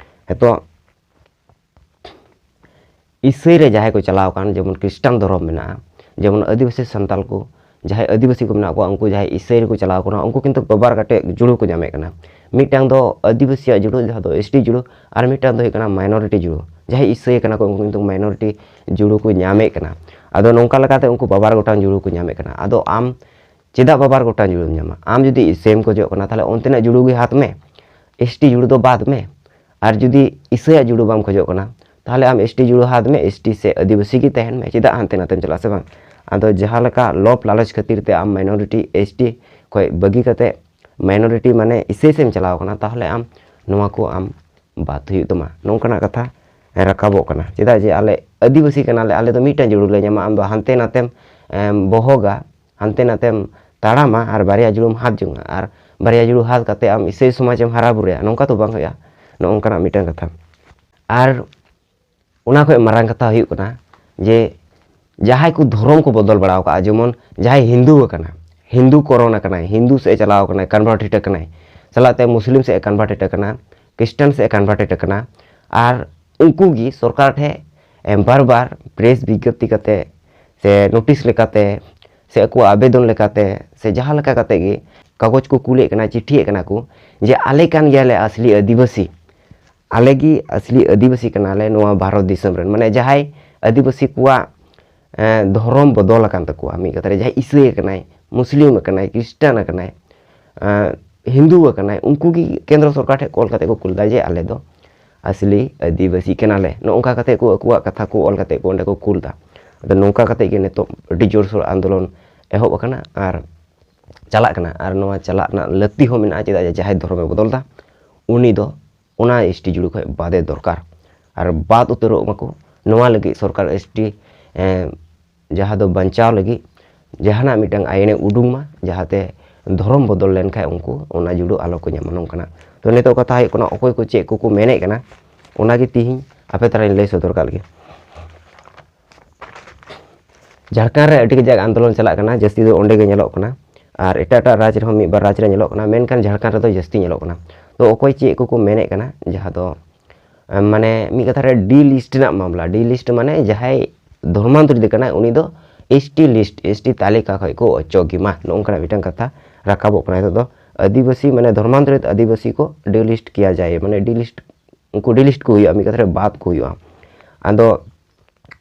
ᱱᱤᱛᱚᱜ ᱤᱥᱟᱹᱭ ᱨᱮ ᱡᱟᱦᱟᱸᱭ ᱠᱚ ᱪᱟᱞᱟᱣ ᱟᱠᱟᱱ, ᱡᱮᱢᱚᱱ ᱠᱷᱨᱤᱥᱴᱟᱱ ᱫᱷᱚᱨᱚᱢ ᱢᱮᱱᱟᱜᱼᱟ, ᱡᱮᱢᱚᱱ ᱟᱹᱫᱤᱵᱟᱹᱥᱤ ᱥᱟᱱᱛᱟᱞ ᱠᱚ, ᱡᱟᱦᱟᱸᱭ ᱟᱹᱫᱤᱵᱟᱹᱥᱤ ᱠᱚ ᱢᱮᱱᱟᱜ ᱠᱚᱣᱟ, ᱩᱱᱠᱩ ᱡᱟᱦᱟᱸᱭ ᱤᱥᱟᱹᱭ ᱨᱮᱠᱚ ᱪᱟᱞᱟᱣ ᱠᱟᱱᱟ, ᱩᱱᱠᱩ ᱠᱤᱱᱛᱩ ᱵᱟᱵᱟᱨ ᱠᱟᱛᱮ ᱡᱩᱲᱩ ᱠᱚ ᱧᱟᱢᱮᱫ ᱠᱟᱱᱟ᱾ ᱢᱤᱫᱴᱟᱝ ᱫᱚ ᱟᱹᱫᱤᱵᱟᱹᱥᱤᱭᱟᱜ ᱡᱩᱲᱩ, ᱡᱟᱦᱟᱸ ᱫᱚ ᱮᱥ ᱴᱤ ᱡᱩᱲᱩ, ᱟᱨ ᱢᱤᱫᱴᱟᱝ ᱫᱚ ᱦᱩᱭᱩᱜ ᱠᱟᱱᱟ ᱢᱟᱭᱱᱚᱨᱤᱴᱤ ᱡᱩᱲᱩ᱾ ᱡᱟᱦᱟᱸᱭ ᱤᱥᱟᱹᱭ ᱠᱟᱱᱟ ᱠᱚ, ᱩᱱᱠᱩ ᱠᱤᱱᱛᱩ ᱢᱟᱭᱱᱚᱨᱤᱴᱤ ᱡᱩᱲᱩ ᱠᱚ ᱧᱟᱢᱮᱫ ᱠᱟᱱᱟ᱾ ᱟᱫᱚ ᱱᱚᱝᱠᱟ ᱞᱮᱠᱟᱛᱮ ᱩᱱᱠᱩ ᱵᱟᱵᱟᱨ ᱜᱚᱴᱟᱝ ᱡᱩᱲᱩ ᱠᱚ ᱧᱟᱢᱮᱫ ᱠᱟᱱᱟ᱾ ᱟᱫᱚ ᱟᱢ ᱪᱮᱫᱟᱜ ᱵᱟᱵᱟᱨ ᱜᱚᱴᱟᱝ ᱡᱩᱲᱩᱢ ᱧᱟᱢᱟ? ᱟᱢ ᱡᱩᱫᱤ ᱤᱥᱟᱹᱭᱮᱢ ᱠᱷᱚᱡᱚᱜ ᱠᱟᱱᱟ, ᱛᱟᱦᱞᱮ ᱚᱱᱛᱮᱱᱟᱜ ᱡᱩᱲᱩ ᱜᱮ ᱦᱟᱛ ᱢᱮ, ᱮᱥ ᱴᱤ ᱡᱩᱲᱩ ᱫᱚ ᱵᱟᱫ ᱢᱮ᱾ ᱟᱨ ᱡᱩᱫᱤ ᱤᱥᱟᱹᱭᱟᱜ ᱡᱩᱲᱩ ᱵᱟᱢ ᱠᱷᱚᱡᱚᱜ ᱠᱟᱱᱟ, ᱛᱟᱦᱞᱮ ᱟᱢ ᱮᱥ ᱴᱤ ᱡᱩᱲᱩ ᱦᱟᱛ ᱢᱮ, ᱮᱥ ᱴᱤ ᱥᱮ ᱟᱹᱫᱤᱵᱟᱹᱥᱤ ᱜᱮ ᱛᱟᱦᱮᱱ ᱢᱮ, ᱪᱮᱫᱟᱜ ᱦᱟᱱᱛᱮ ᱱᱟᱛᱮᱢ ᱪᱟᱞᱟᱜᱼᱟ, ᱥᱮ ᱵᱟᱝ? ᱟᱫᱚ ᱡᱟᱦᱟᱸ ᱞᱮᱠᱟ ᱞᱚᱵᱷ ᱞᱟᱞᱚᱪ ᱠᱷᱟᱹᱛᱤᱨ ᱛᱮ ᱟᱢ ᱢᱟᱭᱱᱚᱨᱤᱴᱤ, ᱮᱥ ᱴᱤ ᱠᱷᱚᱡ ᱵᱟᱹᱜᱤ ᱠᱟᱛᱮ ᱢᱟᱭᱱᱚᱨᱤᱴᱤ ᱢᱟᱱᱮ ᱤᱥᱟᱹᱭ ᱥᱮᱫ ᱮᱢ ᱪᱟᱞᱟᱣ ᱠᱟᱱᱟ, ᱛᱟᱦᱞᱮ ᱟᱢ ᱱᱚᱣᱟ ᱠᱚ ᱟᱢ ᱵᱟᱫ ᱦᱩᱭᱩᱜ ᱛᱟᱢᱟ, ᱱᱚᱝᱠᱟᱱᱟᱜ ᱠᱟᱛᱷᱟ ᱨᱟᱠᱟᱵᱚᱜ ᱠᱟᱱᱟ᱾ ᱪᱮᱫᱟᱜ ᱡᱮ ᱟᱞᱮ ᱟᱹᱫᱤᱵᱟᱹᱥᱤ ᱠᱟᱱᱟᱞᱮ, ᱟᱞᱮ ᱫᱚ ᱢᱤᱫᱴᱟᱝ ᱡᱩᱲᱩ ᱞᱮ ᱧᱟᱢᱟ, ᱟᱢ ᱫᱚ ᱦᱟᱱᱛᱮ ᱱᱟᱛᱮᱢ, ᱮᱢ, ᱵᱚᱦᱚᱜᱟ, ᱦᱟᱱᱛᱮ ᱱᱟᱛᱮᱢ ᱛᱟᱲᱟᱢᱟ ᱟᱨ ᱵᱟᱨᱭᱟ ᱡᱩᱲᱩᱢ ᱦᱟᱛ ᱡᱚᱝᱟ, ᱟᱨ ᱵᱟᱨᱭᱟ ᱡᱩᱲᱩ ᱦᱟᱛ ᱠᱟᱛᱮ ᱟᱢ ᱤᱥᱟᱹᱭ ᱥᱚᱢᱟᱡᱽ ᱮᱢ ᱦᱟᱨᱟ ᱵᱩᱨᱩᱭᱟ, ᱱᱚᱝᱠᱟ ᱫᱚ ᱵᱟᱝ ᱦᱩᱭᱩᱜᱼᱟ᱾ ᱱᱚᱜᱼᱚ ᱱᱚᱝᱠᱟᱱᱟᱜ ᱢᱤᱫᱴᱟᱝ ᱠᱟᱛᱷᱟ᱾ ᱟᱨ ᱚᱱᱟ ᱠᱷᱚᱱ ᱢᱟᱨᱟᱝ ᱠᱟᱛᱷᱟ ᱦᱩᱭᱩᱜ ᱠᱟᱱᱟ ᱡᱮ ᱡᱟᱦᱟᱸᱭ ᱠᱚ ᱫᱷᱚᱨᱚᱢ ᱠᱚ ᱵᱚᱫᱚᱞ ᱵᱟᱲᱟ ᱟᱠᱟᱫᱼᱟ, ᱡᱮᱢᱚᱱ ᱡᱟᱦᱟᱸᱭ ᱦᱤᱱᱫᱩ ᱟᱠᱟᱱᱟ, ᱦᱤᱱᱫᱩ ᱠᱚᱨᱚᱱ ᱟᱠᱟᱱᱟᱭ, ᱦᱤᱱᱫᱩ ᱥᱮᱫ ᱮ ᱪᱟᱞᱟᱣ ᱟᱠᱟᱱᱟᱭ, ᱠᱚᱱᱵᱷᱟᱨᱴᱮᱰ ᱟᱠᱟᱱᱟᱭ, ᱥᱟᱞᱟᱜ ᱛᱮ ᱢᱩᱥᱞᱤᱢ ᱥᱮᱫ ᱮ ᱠᱚᱱᱵᱷᱟᱨᱴᱮᱰ ᱟᱠᱟᱱᱟ, ᱠᱷᱨᱤᱥᱴᱟᱱ ᱥᱮᱫ ᱮ ᱠᱚᱱᱵᱷᱟᱨᱴᱮᱰ ᱟᱠᱟᱱᱟ, ᱟᱨ ᱩᱱᱠᱩ ᱜᱮ ᱥᱚᱨᱠᱟᱨ ᱴᱷᱮᱱ, ᱮ, ᱵᱟᱨ ᱵᱟᱨ ᱯᱨᱮᱥ ᱵᱤᱜᱽᱜᱟᱯᱛᱤ ᱠᱟᱛᱮ ᱥᱮ ᱱᱳᱴᱤᱥ ᱞᱮᱠᱟᱛᱮ ᱥᱮ ᱟᱠᱚᱣᱟᱜ ᱟᱵᱮᱫᱚᱱ ᱞᱮᱠᱟᱛᱮ ᱥᱮ ᱡᱟᱦᱟᱸ ᱞᱮᱠᱟ ᱠᱟᱛᱮ ᱜᱮ ᱠᱟᱜᱚᱡᱽ ᱠᱚ ᱠᱩᱞᱮᱫ ᱠᱟᱱᱟ, ᱪᱤᱴᱷᱤᱭᱮᱫ ᱠᱟᱱᱟ ᱠᱚ ᱡᱮ ᱟᱞᱮ ᱠᱟᱱ ᱜᱮᱭᱟᱞᱮ ᱟᱥᱞᱤ ᱟᱹᱫᱤᱵᱟᱹᱥᱤ, ᱟᱞᱮ ᱜᱮ ᱟᱥᱞᱤ ᱟᱹᱫᱤᱵᱟᱹᱥᱤ ᱠᱟᱱᱟᱞᱮ ᱱᱚᱣᱟ ᱵᱷᱟᱨᱚᱛ ᱫᱤᱥᱚᱢ ᱨᱮᱱ᱾ ᱢᱟᱱᱮ ᱡᱟᱦᱟᱸᱭ ᱟᱹᱫᱤᱵᱟᱹᱥᱤ ᱠᱚᱣᱟᱜ, ᱮ, ᱫᱷᱚᱨᱚᱢ ᱵᱚᱫᱚᱞ ᱟᱠᱟᱱ ᱛᱟᱠᱚᱣᱟ, ᱢᱤᱫ ᱠᱟᱛᱷᱟ ᱨᱮ ᱡᱟᱦᱟᱸᱭ ᱤᱥᱟᱹᱭ ᱟᱠᱟᱱᱟᱭ, ᱢᱩᱥᱞᱤᱢ ᱟᱠᱟᱱᱟᱭ, ᱠᱷᱨᱤᱥᱴᱟᱱ ᱟᱠᱟᱱᱟᱭ, ᱮ, ᱦᱤᱱᱫᱩ ᱟᱠᱟᱱᱟᱭ, ᱩᱱᱠᱩ ᱜᱮ ᱠᱮᱱᱫᱨᱚ ᱥᱚᱨᱠᱟᱨ ᱴᱷᱮᱱ ᱠᱚᱞ ᱠᱟᱛᱮ ᱠᱚ ᱠᱩᱞ ᱮᱫᱟ ᱡᱮ ᱟᱞᱮ ᱫᱚ ᱟᱥᱞᱤ ᱟᱹᱫᱤᱵᱟᱹᱥᱤ ᱠᱟᱱᱟᱞᱮ᱾ ᱱᱚᱜᱼᱚ ᱱᱚᱝᱠᱟ ᱠᱟᱛᱮ ᱠᱚ ᱟᱠᱚᱣᱟᱜ ᱠᱟᱛᱷᱟ ᱠᱚ ᱚᱞ ᱠᱟᱛᱮ ᱠᱚ ᱚᱸᱰᱮ ᱠᱚ ᱠᱩᱞ ᱮᱫᱟ᱾ ᱟᱫᱚ ᱱᱚᱝᱠᱟ ᱠᱟᱛᱮ ᱜᱮ ᱱᱤᱛᱚᱜ ᱟᱹᱰᱤ ᱡᱳᱨᱥᱳᱨ ᱟᱱᱫᱳᱞᱚᱱ ᱮᱦᱚᱵ ᱟᱠᱟᱱᱟ ᱟᱨ ᱪᱟᱞᱟᱜ ᱠᱟᱱᱟ᱾ ᱟᱨ ᱱᱚᱣᱟ ᱪᱟᱞᱟᱜ ᱨᱮᱱᱟᱜ ᱞᱟᱹᱠᱛᱤ ᱦᱚᱸ ᱢᱮᱱᱟᱜᱼᱟ, ᱪᱮᱫᱟᱜ ᱡᱮ ᱡᱟᱦᱟᱸᱭ ᱫᱷᱚᱨᱚᱢᱮ ᱵᱚᱫᱚᱞ ᱮᱫᱟ, ᱩᱱᱤ ᱫᱚ ᱚᱱᱟ ᱮᱥ ᱴᱤ ᱡᱩᱲᱩ ᱠᱷᱚᱱ ᱵᱟᱫᱮ ᱫᱚᱨᱠᱟᱨ᱾ ᱟᱨ ᱵᱟᱫ ᱩᱛᱟᱹᱨᱚᱜ ᱢᱟᱠᱚ᱾ ᱱᱚᱣᱟ ᱞᱟᱹᱜᱤᱫ ᱥᱚᱨᱠᱟᱨ ᱮᱥ ᱴᱤ, ᱮ, ᱡᱟᱦᱟᱸ ᱫᱚ ᱵᱟᱧᱪᱟᱣ ᱞᱟᱹᱜᱤᱫ ᱡᱟᱦᱟᱱᱟᱜ ᱢᱤᱫᱴᱟᱝ ᱟᱭᱤᱱᱮ ᱩᱰᱩᱝ ᱢᱟ, ᱡᱟᱦᱟᱸᱛᱮ ᱫᱷᱚᱨᱚᱢ ᱵᱚᱫᱚᱞ ᱞᱮᱱᱠᱷᱟᱱ ᱩᱱᱠᱩ ᱚᱱᱟ ᱡᱩᱲᱩ ᱟᱞᱚ ᱠᱚ ᱧᱟᱢᱟ, ᱱᱚᱝᱠᱟᱱᱟᱜ᱾ ᱛᱚ, ᱱᱤᱛᱚᱜ ᱠᱟᱛᱷᱟ ᱦᱩᱭᱩᱜ ᱠᱟᱱᱟ, ᱚᱠᱚᱭ ᱠᱚ ᱪᱮᱫ ᱠᱚᱠᱚ ᱢᱮᱱᱮᱫ ᱠᱟᱱᱟ, ᱚᱱᱟᱜᱮ ᱛᱤᱦᱤᱧ ᱟᱯᱮ ᱛᱟᱞᱟᱨᱤᱧ ᱞᱟᱹᱭ ᱥᱚᱫᱚᱨ ᱠᱟᱜ ᱞᱮᱜᱮ᱾ ᱡᱷᱟᱲᱠᱷᱚᱸᱰ ᱨᱮ ᱟᱹᱰᱤ ᱠᱟᱡᱟᱠ ᱟᱱᱫᱳᱞᱚᱱ ᱪᱟᱞᱟᱜ ᱠᱟᱱᱟ, ᱡᱟᱹᱥᱛᱤ ᱫᱚ ᱚᱸᱰᱮ ᱜᱮ ᱧᱮᱞᱚᱜ ᱠᱟᱱᱟ᱾ ᱟᱨ ᱮᱴᱟᱜ ᱮᱴᱟᱜ ᱨᱟᱡᱽ ᱨᱮᱦᱚᱸ ᱢᱤᱫ ᱵᱟᱨ ᱨᱟᱡᱽ ᱨᱮ ᱧᱮᱞᱚᱜ ᱠᱟᱱᱟ, ᱢᱮᱱᱠᱷᱟᱱ ᱡᱷᱟᱲᱠᱷᱚᱸᱰ ᱨᱮᱫᱚ ᱡᱟᱹᱥᱛᱤ ᱧᱮᱞᱚᱜ ᱠᱟᱱᱟ᱾ ᱛᱚ ᱚᱠᱚᱭ ᱪᱮᱫ ᱠᱚᱠᱚ ᱢᱮᱱᱮᱫ ᱠᱟᱱᱟ, ᱡᱟᱦᱟᱸ ᱫᱚ ᱢᱟᱱᱮ ᱢᱤᱫ ᱠᱟᱛᱷᱟ ᱨᱮ ᱰᱤ ᱞᱤᱥᱴ ᱨᱮᱱᱟᱜ ᱢᱟᱢᱞᱟ᱾ ᱰᱤ ᱞᱤᱥᱴ ᱢᱟᱱᱮ ᱡᱟᱦᱟᱸᱭ ᱫᱷᱚᱨᱢᱟᱱᱛᱚᱨᱤᱛ ᱠᱟᱱᱟᱭ, ᱩᱱᱤ ᱫᱚ S T list, S T ᱛᱟᱹᱞᱤᱠᱟ ᱠᱷᱚᱱ ᱠᱚ ᱚᱪᱚᱜᱮ ᱢᱟ, ᱱᱚᱜᱼᱚ ᱱᱚᱝᱠᱟᱱᱟᱜ ᱢᱤᱫᱴᱟᱝ ᱠᱟᱛᱷᱟ ᱨᱟᱠᱟᱵᱚᱜ ᱠᱟᱱᱟ ᱱᱤᱛᱚᱜ ᱫᱚ᱾ ᱟᱹᱫᱤᱵᱟᱹᱥᱤ ᱢᱟᱱᱮ ᱫᱷᱚᱨᱢᱟᱱᱛᱚᱨᱤᱛ ᱟᱹᱫᱤᱵᱟᱹᱥᱤ ᱠᱚ ᱰᱤ ᱞᱤᱥᱴ ᱠᱤᱭᱟ ᱡᱟᱭ, ᱢᱟᱱᱮ ᱰᱤ ᱞᱤᱥᱴ, ᱩᱱᱠᱩ ᱰᱤ ᱞᱤᱥᱴ ᱠᱚ ᱦᱩᱭᱩᱜᱼᱟ, ᱢᱤᱫ ᱠᱟᱛᱷᱟ ᱨᱮ ᱵᱟᱫ ᱠᱚ ᱦᱩᱭᱩᱜᱼᱟ᱾ ᱟᱫᱚ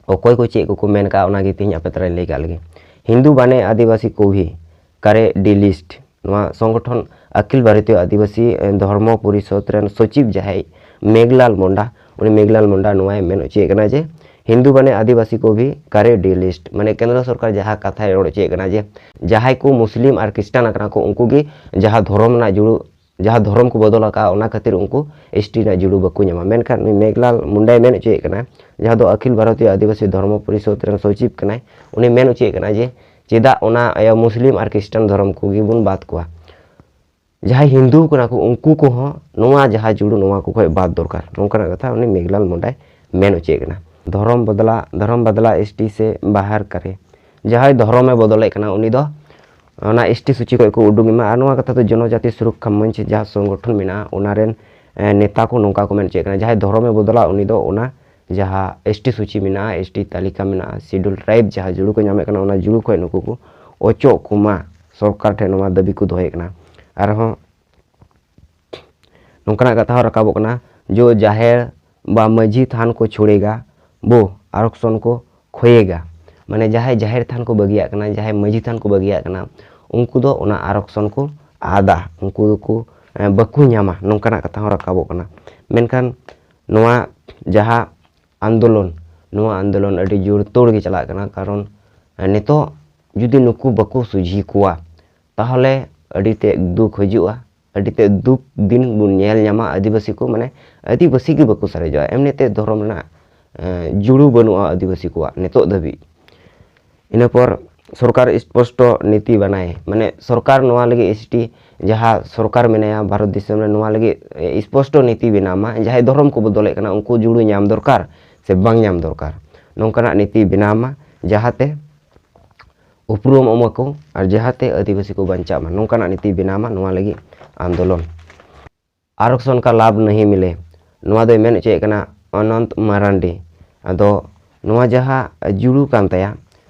ᱚᱠᱚᱭ ᱠᱚ ᱪᱮᱫ ᱠᱚᱠᱚ ᱢᱮᱱ ᱠᱟᱜᱼᱟ, ᱚᱱᱟᱜᱮ ᱛᱮᱦᱮᱧ ᱟᱯᱮ ᱛᱟᱞᱟᱧ ᱞᱟᱹᱭ ᱠᱟᱜ ᱞᱮᱜᱮ᱾ ᱦᱤᱱᱫᱩ ᱵᱟᱱᱮ ᱟᱹᱫᱤᱵᱟᱹᱥᱤ ᱠᱚᱵᱷᱤ ᱠᱟᱨᱮ ᱰᱤ ᱞᱤᱥᱴ, ᱱᱚᱣᱟ ᱥᱚᱝᱜᱚᱴᱷᱚᱱ ᱟᱠᱷᱤᱞ ᱵᱷᱟᱨᱚᱛᱤᱭᱚ ᱟᱹᱫᱤᱵᱟᱹᱥᱤ ᱫᱷᱚᱨᱢᱚ ᱯᱚᱨᱤᱥᱚᱫᱽ ᱨᱮᱱ ᱥᱚᱪᱤᱵᱽ ᱡᱟᱦᱟᱸᱭ ᱢᱮᱜᱷᱞᱟᱞ ᱢᱩᱱᱰᱟ, ᱩᱱᱤ ᱢᱮᱜᱷᱞᱟᱞ ᱢᱩᱱᱰᱟ ᱱᱚᱣᱟᱭ ᱢᱮᱱ ᱦᱚᱪᱚᱭᱮᱫ ᱠᱟᱱᱟ ᱡᱮ ᱦᱤᱱᱫᱩ ᱵᱟᱱᱮ ᱟᱹᱫᱤᱵᱟᱹᱥᱤ ᱠᱚᱵᱷᱤ ᱠᱟᱨᱮ ᱰᱤ ᱞᱤᱥᱴ, ᱢᱟᱱᱮ ᱠᱮᱱᱫᱨᱚ ᱥᱚᱨᱠᱟᱨ ᱡᱟᱦᱟᱸ ᱠᱟᱛᱷᱟᱭ ᱨᱚᱲ ᱦᱚᱪᱚᱭᱮᱫ ᱠᱟᱱᱟ ᱡᱮ ᱡᱟᱦᱟᱸᱭ ᱠᱚ ᱢᱩᱥᱞᱤᱢ ᱟᱨ ᱠᱷᱨᱤᱥᱴᱟᱱ ᱟᱠᱟᱱᱟ ᱠᱚ, ᱩᱱᱠᱩ ᱜᱮ ᱡᱟᱦᱟᱸ ᱫᱷᱚᱨᱚᱢ ᱨᱮᱱᱟᱜ ᱡᱩᱲᱩ, ᱡᱟᱦᱟᱸ ᱫᱷᱚᱨᱚᱢ ᱠᱚ ᱵᱚᱫᱚᱞ ᱟᱠᱟᱫᱼᱟ, ᱚᱱᱟ ᱠᱷᱟᱹᱛᱤᱨ ᱩᱱᱠᱩ ᱮᱥ ᱴᱤ ᱨᱮᱱᱟᱜ ᱡᱩᱲᱩ ᱵᱟᱠᱚ ᱧᱟᱢᱟ᱾ ᱢᱮᱱᱠᱷᱟᱱ ᱩᱱᱤ ᱢᱮᱜᱷᱞᱟᱞ ᱢᱩᱱᱰᱟᱭ ᱢᱮᱱ ᱦᱚᱪᱚᱭᱮᱫ ᱠᱟᱱᱟ, ᱡᱟᱦᱟᱸ ᱫᱚ ᱟᱠᱷᱤᱞ ᱵᱷᱟᱨᱚᱛᱤᱭᱚ ᱟᱹᱫᱤᱵᱟᱹᱥᱤ ᱫᱷᱚᱨᱢᱚ ᱯᱚᱨᱤᱥᱚᱫᱽ ᱨᱮᱱ ᱥᱚᱪᱤᱵᱽ ᱠᱟᱱᱟᱭ, ᱩᱱᱤ ᱢᱮᱱ ᱦᱚᱪᱚᱭᱮᱫ ᱠᱟᱱᱟ ᱡᱮ ᱪᱮᱫᱟᱜ ᱚᱱᱟ ᱤᱭᱟᱹ ᱢᱩᱥᱞᱤᱢ ᱟᱨ ᱠᱷᱨᱤᱥᱴᱟᱱ ᱫᱷᱚᱨᱚᱢ ᱠᱚᱜᱮ ᱵᱚᱱ ᱵᱟᱫ ᱠᱚᱣᱟ? ᱡᱟᱦᱟᱸᱭ ᱦᱤᱱᱫᱩ ᱠᱟᱱᱟ ᱠᱚ, ᱩᱱᱠᱩ ᱠᱚᱦᱚᱸ ᱱᱚᱣᱟ ᱡᱟᱦᱟᱸ ᱡᱩᱲᱩ, ᱱᱚᱣᱟ ᱠᱚ ᱠᱷᱚᱱ ᱵᱟᱫ ᱫᱚᱨᱠᱟᱨ, ᱱᱚᱝᱠᱟᱱᱟᱜ ᱠᱟᱛᱷᱟ ᱩᱱᱤ ᱢᱮᱜᱷᱞᱟᱞ ᱢᱩᱱᱰᱟᱭ ᱢᱮᱱ ᱦᱚᱪᱚᱭᱮᱫ ᱠᱟᱱᱟ᱾ ᱫᱷᱚᱨᱚᱢ ᱵᱚᱫᱞᱟ, ᱫᱷᱚᱨᱚᱢ ᱵᱟᱫᱞᱟ ᱮᱥ ᱴᱤ ᱥᱮ ᱵᱟᱦᱟᱨ ᱠᱟᱨᱮ, ᱡᱟᱦᱟᱸᱭ ᱫᱷᱚᱨᱚᱢᱮ ᱵᱚᱫᱚᱞᱮᱫ ᱠᱟᱱᱟ, ᱩᱱᱤ ᱫᱚ ᱚᱱᱟ ᱮᱥ ᱴᱤ ᱥᱩᱪᱤ ᱠᱷᱚᱱ ᱠᱚ ᱩᱰᱩᱠ ᱮᱢᱟ᱾ ᱟᱨ ᱱᱚᱣᱟ ᱠᱟᱛᱷᱟ ᱫᱚ ᱡᱚᱱᱚᱡᱟᱛᱤ ᱥᱩᱨᱚᱠᱠᱷᱟ ᱢᱚᱧᱪ ᱡᱟᱦᱟᱸ ᱥᱚᱝᱜᱚᱴᱷᱚᱱ ᱢᱮᱱᱟᱜᱼᱟ, ᱚᱱᱟ ᱨᱮᱱ, ᱮ, ᱱᱮᱛᱟ ᱠᱚ ᱱᱚᱝᱠᱟ ᱠᱚ ᱢᱮᱱ ᱦᱚᱪᱚᱭᱮᱫ ᱠᱟᱱᱟ, ᱡᱟᱦᱟᱸᱭ ᱫᱷᱚᱨᱚᱢᱮ ᱵᱚᱫᱚᱞᱟ, ᱩᱱᱤ ᱫᱚ ᱚᱱᱟ ᱡᱟᱦᱟᱸ ᱮᱥ ᱴᱤ ᱥᱩᱪᱤ ᱢᱮᱱᱟᱜᱼᱟ, ᱮᱥ ᱴᱤ ᱛᱟᱹᱞᱤᱠᱟ ᱢᱮᱱᱟᱜᱼᱟ, ᱥᱤᱰᱩᱞ ᱴᱨᱟᱭᱤᱵᱽ ᱡᱟᱦᱟᱸ ᱡᱩᱲᱩ ᱠᱚ ᱧᱟᱢᱮᱫ ᱠᱟᱱᱟ, ᱚᱱᱟ ᱡᱩᱲᱩ ᱠᱷᱚᱱ ᱱᱩᱠᱩ ᱠᱚ ᱚᱪᱚᱜ ᱠᱚᱢᱟ, ᱥᱚᱨᱠᱟᱨ ᱴᱷᱮᱱ ᱱᱚᱣᱟ ᱫᱟᱹᱵᱤ ᱠᱚ ᱫᱚᱦᱚᱭᱮᱫ ᱠᱟᱱᱟ᱾ ᱟᱨᱦᱚᱸ ᱱᱚᱝᱠᱟᱱᱟᱜ ᱠᱟᱛᱷᱟ ᱦᱚᱸ ᱨᱟᱠᱟᱵᱚᱜ ᱠᱟᱱᱟ, ᱡᱚ ᱡᱟᱦᱮᱨ ᱵᱟ ᱢᱟᱹᱡᱷᱤ ᱛᱷᱟᱱ ᱠᱚ ᱪᱷᱚᱲᱮᱜᱟ, ᱵᱚ ᱟᱨᱚᱠᱥᱚᱱ ᱠᱚ ᱠᱷᱚᱭᱮᱜᱟ᱾ ᱢᱟᱱᱮ ᱡᱟᱦᱟᱸᱭ ᱡᱟᱦᱮᱨ ᱛᱷᱟᱱ ᱠᱚ ᱵᱟᱹᱜᱤᱭᱟᱜ ᱠᱟᱱᱟ, ᱡᱟᱦᱟᱸᱭ ᱢᱟᱹᱡᱷᱤ ᱛᱷᱟᱱ ᱠᱚ ᱵᱟᱹᱜᱤᱭᱟᱜ ᱠᱟᱱᱟ, ᱩᱱᱠᱩ ᱫᱚ ᱚᱱᱟ ᱟᱨᱚᱠᱥᱚᱱ ᱠᱚ ᱟᱫᱟ, ᱩᱱᱠᱩ ᱫᱚᱠᱚ, ᱮ, ᱵᱟᱠᱚ ᱧᱟᱢᱟ, ᱱᱚᱝᱠᱟᱱᱟᱜ ᱠᱟᱛᱷᱟ ᱦᱚᱸ ᱨᱟᱠᱟᱵᱚᱜ ᱠᱟᱱᱟ᱾ ᱢᱮᱱᱠᱷᱟᱱ ᱱᱚᱣᱟ ᱡᱟᱦᱟᱸ ᱟᱱᱫᱳᱞᱚᱱ, ᱱᱚᱣᱟ ᱟᱱᱫᱳᱞᱚᱱ ᱟᱹᱰᱤ ᱡᱳᱨ ᱛᱳᱲ ᱜᱮ ᱪᱟᱞᱟᱜ ᱠᱟᱱᱟ, ᱠᱟᱨᱚᱱ, ᱮ, ᱱᱤᱛᱚᱜ ᱡᱩᱫᱤ ᱱᱩᱠᱩ ᱵᱟᱠᱚ ᱥᱚᱡᱷᱮ ᱠᱚᱣᱟ, ᱛᱟᱦᱚᱞᱮ ᱟᱹᱰᱤ ᱛᱮᱫ ᱫᱩᱠ ᱦᱤᱡᱩᱜᱼᱟ, ᱟᱹᱰᱤ ᱛᱮᱫ ᱫᱩᱠ ᱫᱤᱱ ᱵᱚᱱ ᱧᱮᱞ ᱧᱟᱢᱟ᱾ ᱟᱹᱫᱤᱵᱟᱹᱥᱤ ᱠᱚ, ᱢᱟᱱᱮ ᱟᱹᱫᱤᱵᱟᱹᱥᱤ ᱜᱮ ᱵᱟᱠᱚ ᱥᱟᱨᱮᱡᱚᱜᱼᱟ᱾ ᱮᱢᱱᱤ ᱛᱮ ᱫᱷᱚᱨᱚᱢ ᱨᱮᱱᱟᱜ, ᱮ, ᱡᱩᱲᱩ ᱵᱟᱹᱱᱩᱜᱼᱟ ᱟᱹᱫᱤᱵᱟᱹᱥᱤ ᱠᱚᱣᱟᱜ ᱱᱤᱛᱚᱜ ᱫᱷᱟᱹᱵᱤᱡ᱾ ᱤᱱᱟᱹ ᱯᱚᱨ ᱥᱚᱨᱠᱟᱨ ᱥᱯᱚᱥᱴᱚ ᱱᱤᱛᱤ ᱵᱮᱱᱟᱭ, ᱢᱟᱱᱮ ᱥᱚᱨᱠᱟᱨ ᱱᱚᱣᱟ ᱞᱟᱹᱜᱤᱫ ᱮᱥ ᱴᱤ, ᱡᱟᱦᱟᱸ ᱥᱚᱨᱠᱟᱨ ᱢᱮᱱᱟᱭᱟ ᱵᱷᱟᱨᱚᱛ ᱫᱤᱥᱚᱢ ᱨᱮ, ᱱᱚᱣᱟ ᱞᱟᱹᱜᱤᱫ, ᱮ, ᱥᱯᱚᱥᱴᱚ ᱱᱤᱛᱤ ᱵᱮᱱᱟᱣ ᱢᱟ, ᱡᱟᱦᱟᱸᱭ ᱫᱷᱚᱨᱚᱢ ᱠᱚ ᱵᱚᱫᱚᱞᱮᱫ ᱠᱟᱱᱟ ᱩᱱᱠᱩ ᱡᱩᱲᱩ ᱧᱟᱢ ᱫᱚᱨᱠᱟᱨ ᱥᱮ ᱵᱟᱝ ᱧᱟᱢ ᱫᱚᱨᱠᱟᱨ, ᱱᱚᱝᱠᱟᱱᱟᱜ ᱱᱤᱛᱤ ᱵᱮᱱᱟᱣ ᱢᱟ, ᱡᱟᱦᱟᱸᱛᱮ ᱩᱯᱨᱩᱢ ᱮᱢᱟ ᱠᱚ ᱟᱨ ᱡᱟᱦᱟᱸᱛᱮ ᱟᱹᱫᱤᱵᱟᱹᱥᱤ ᱠᱚ ᱵᱟᱧᱪᱟᱜ ᱢᱟ, ᱱᱚᱝᱠᱟᱱᱟᱜ ᱱᱤᱛᱤ ᱵᱮᱱᱟᱣ ᱢᱟ, ᱱᱚᱣᱟ ᱞᱟᱹᱜᱤᱫ ᱟᱱᱫᱳᱞᱚᱱ᱾ ᱟᱨᱚᱠᱥᱚᱱ ᱠᱟ ᱞᱟᱵᱷ ᱱᱟᱦᱤ ᱢᱤᱞᱮ, ᱱᱚᱣᱟ ᱫᱚᱭ ᱢᱮᱱ ᱦᱚᱪᱚᱭᱮᱫ ᱠᱟᱱᱟ ᱟᱱᱚᱱᱫ ᱢᱟᱨᱟᱱᱰᱤ᱾ ᱟᱫᱚ ᱱᱚᱣᱟ ᱡᱟᱦᱟᱸ ᱡᱩᱲᱩ ᱠᱟᱱ ᱛᱟᱭᱟ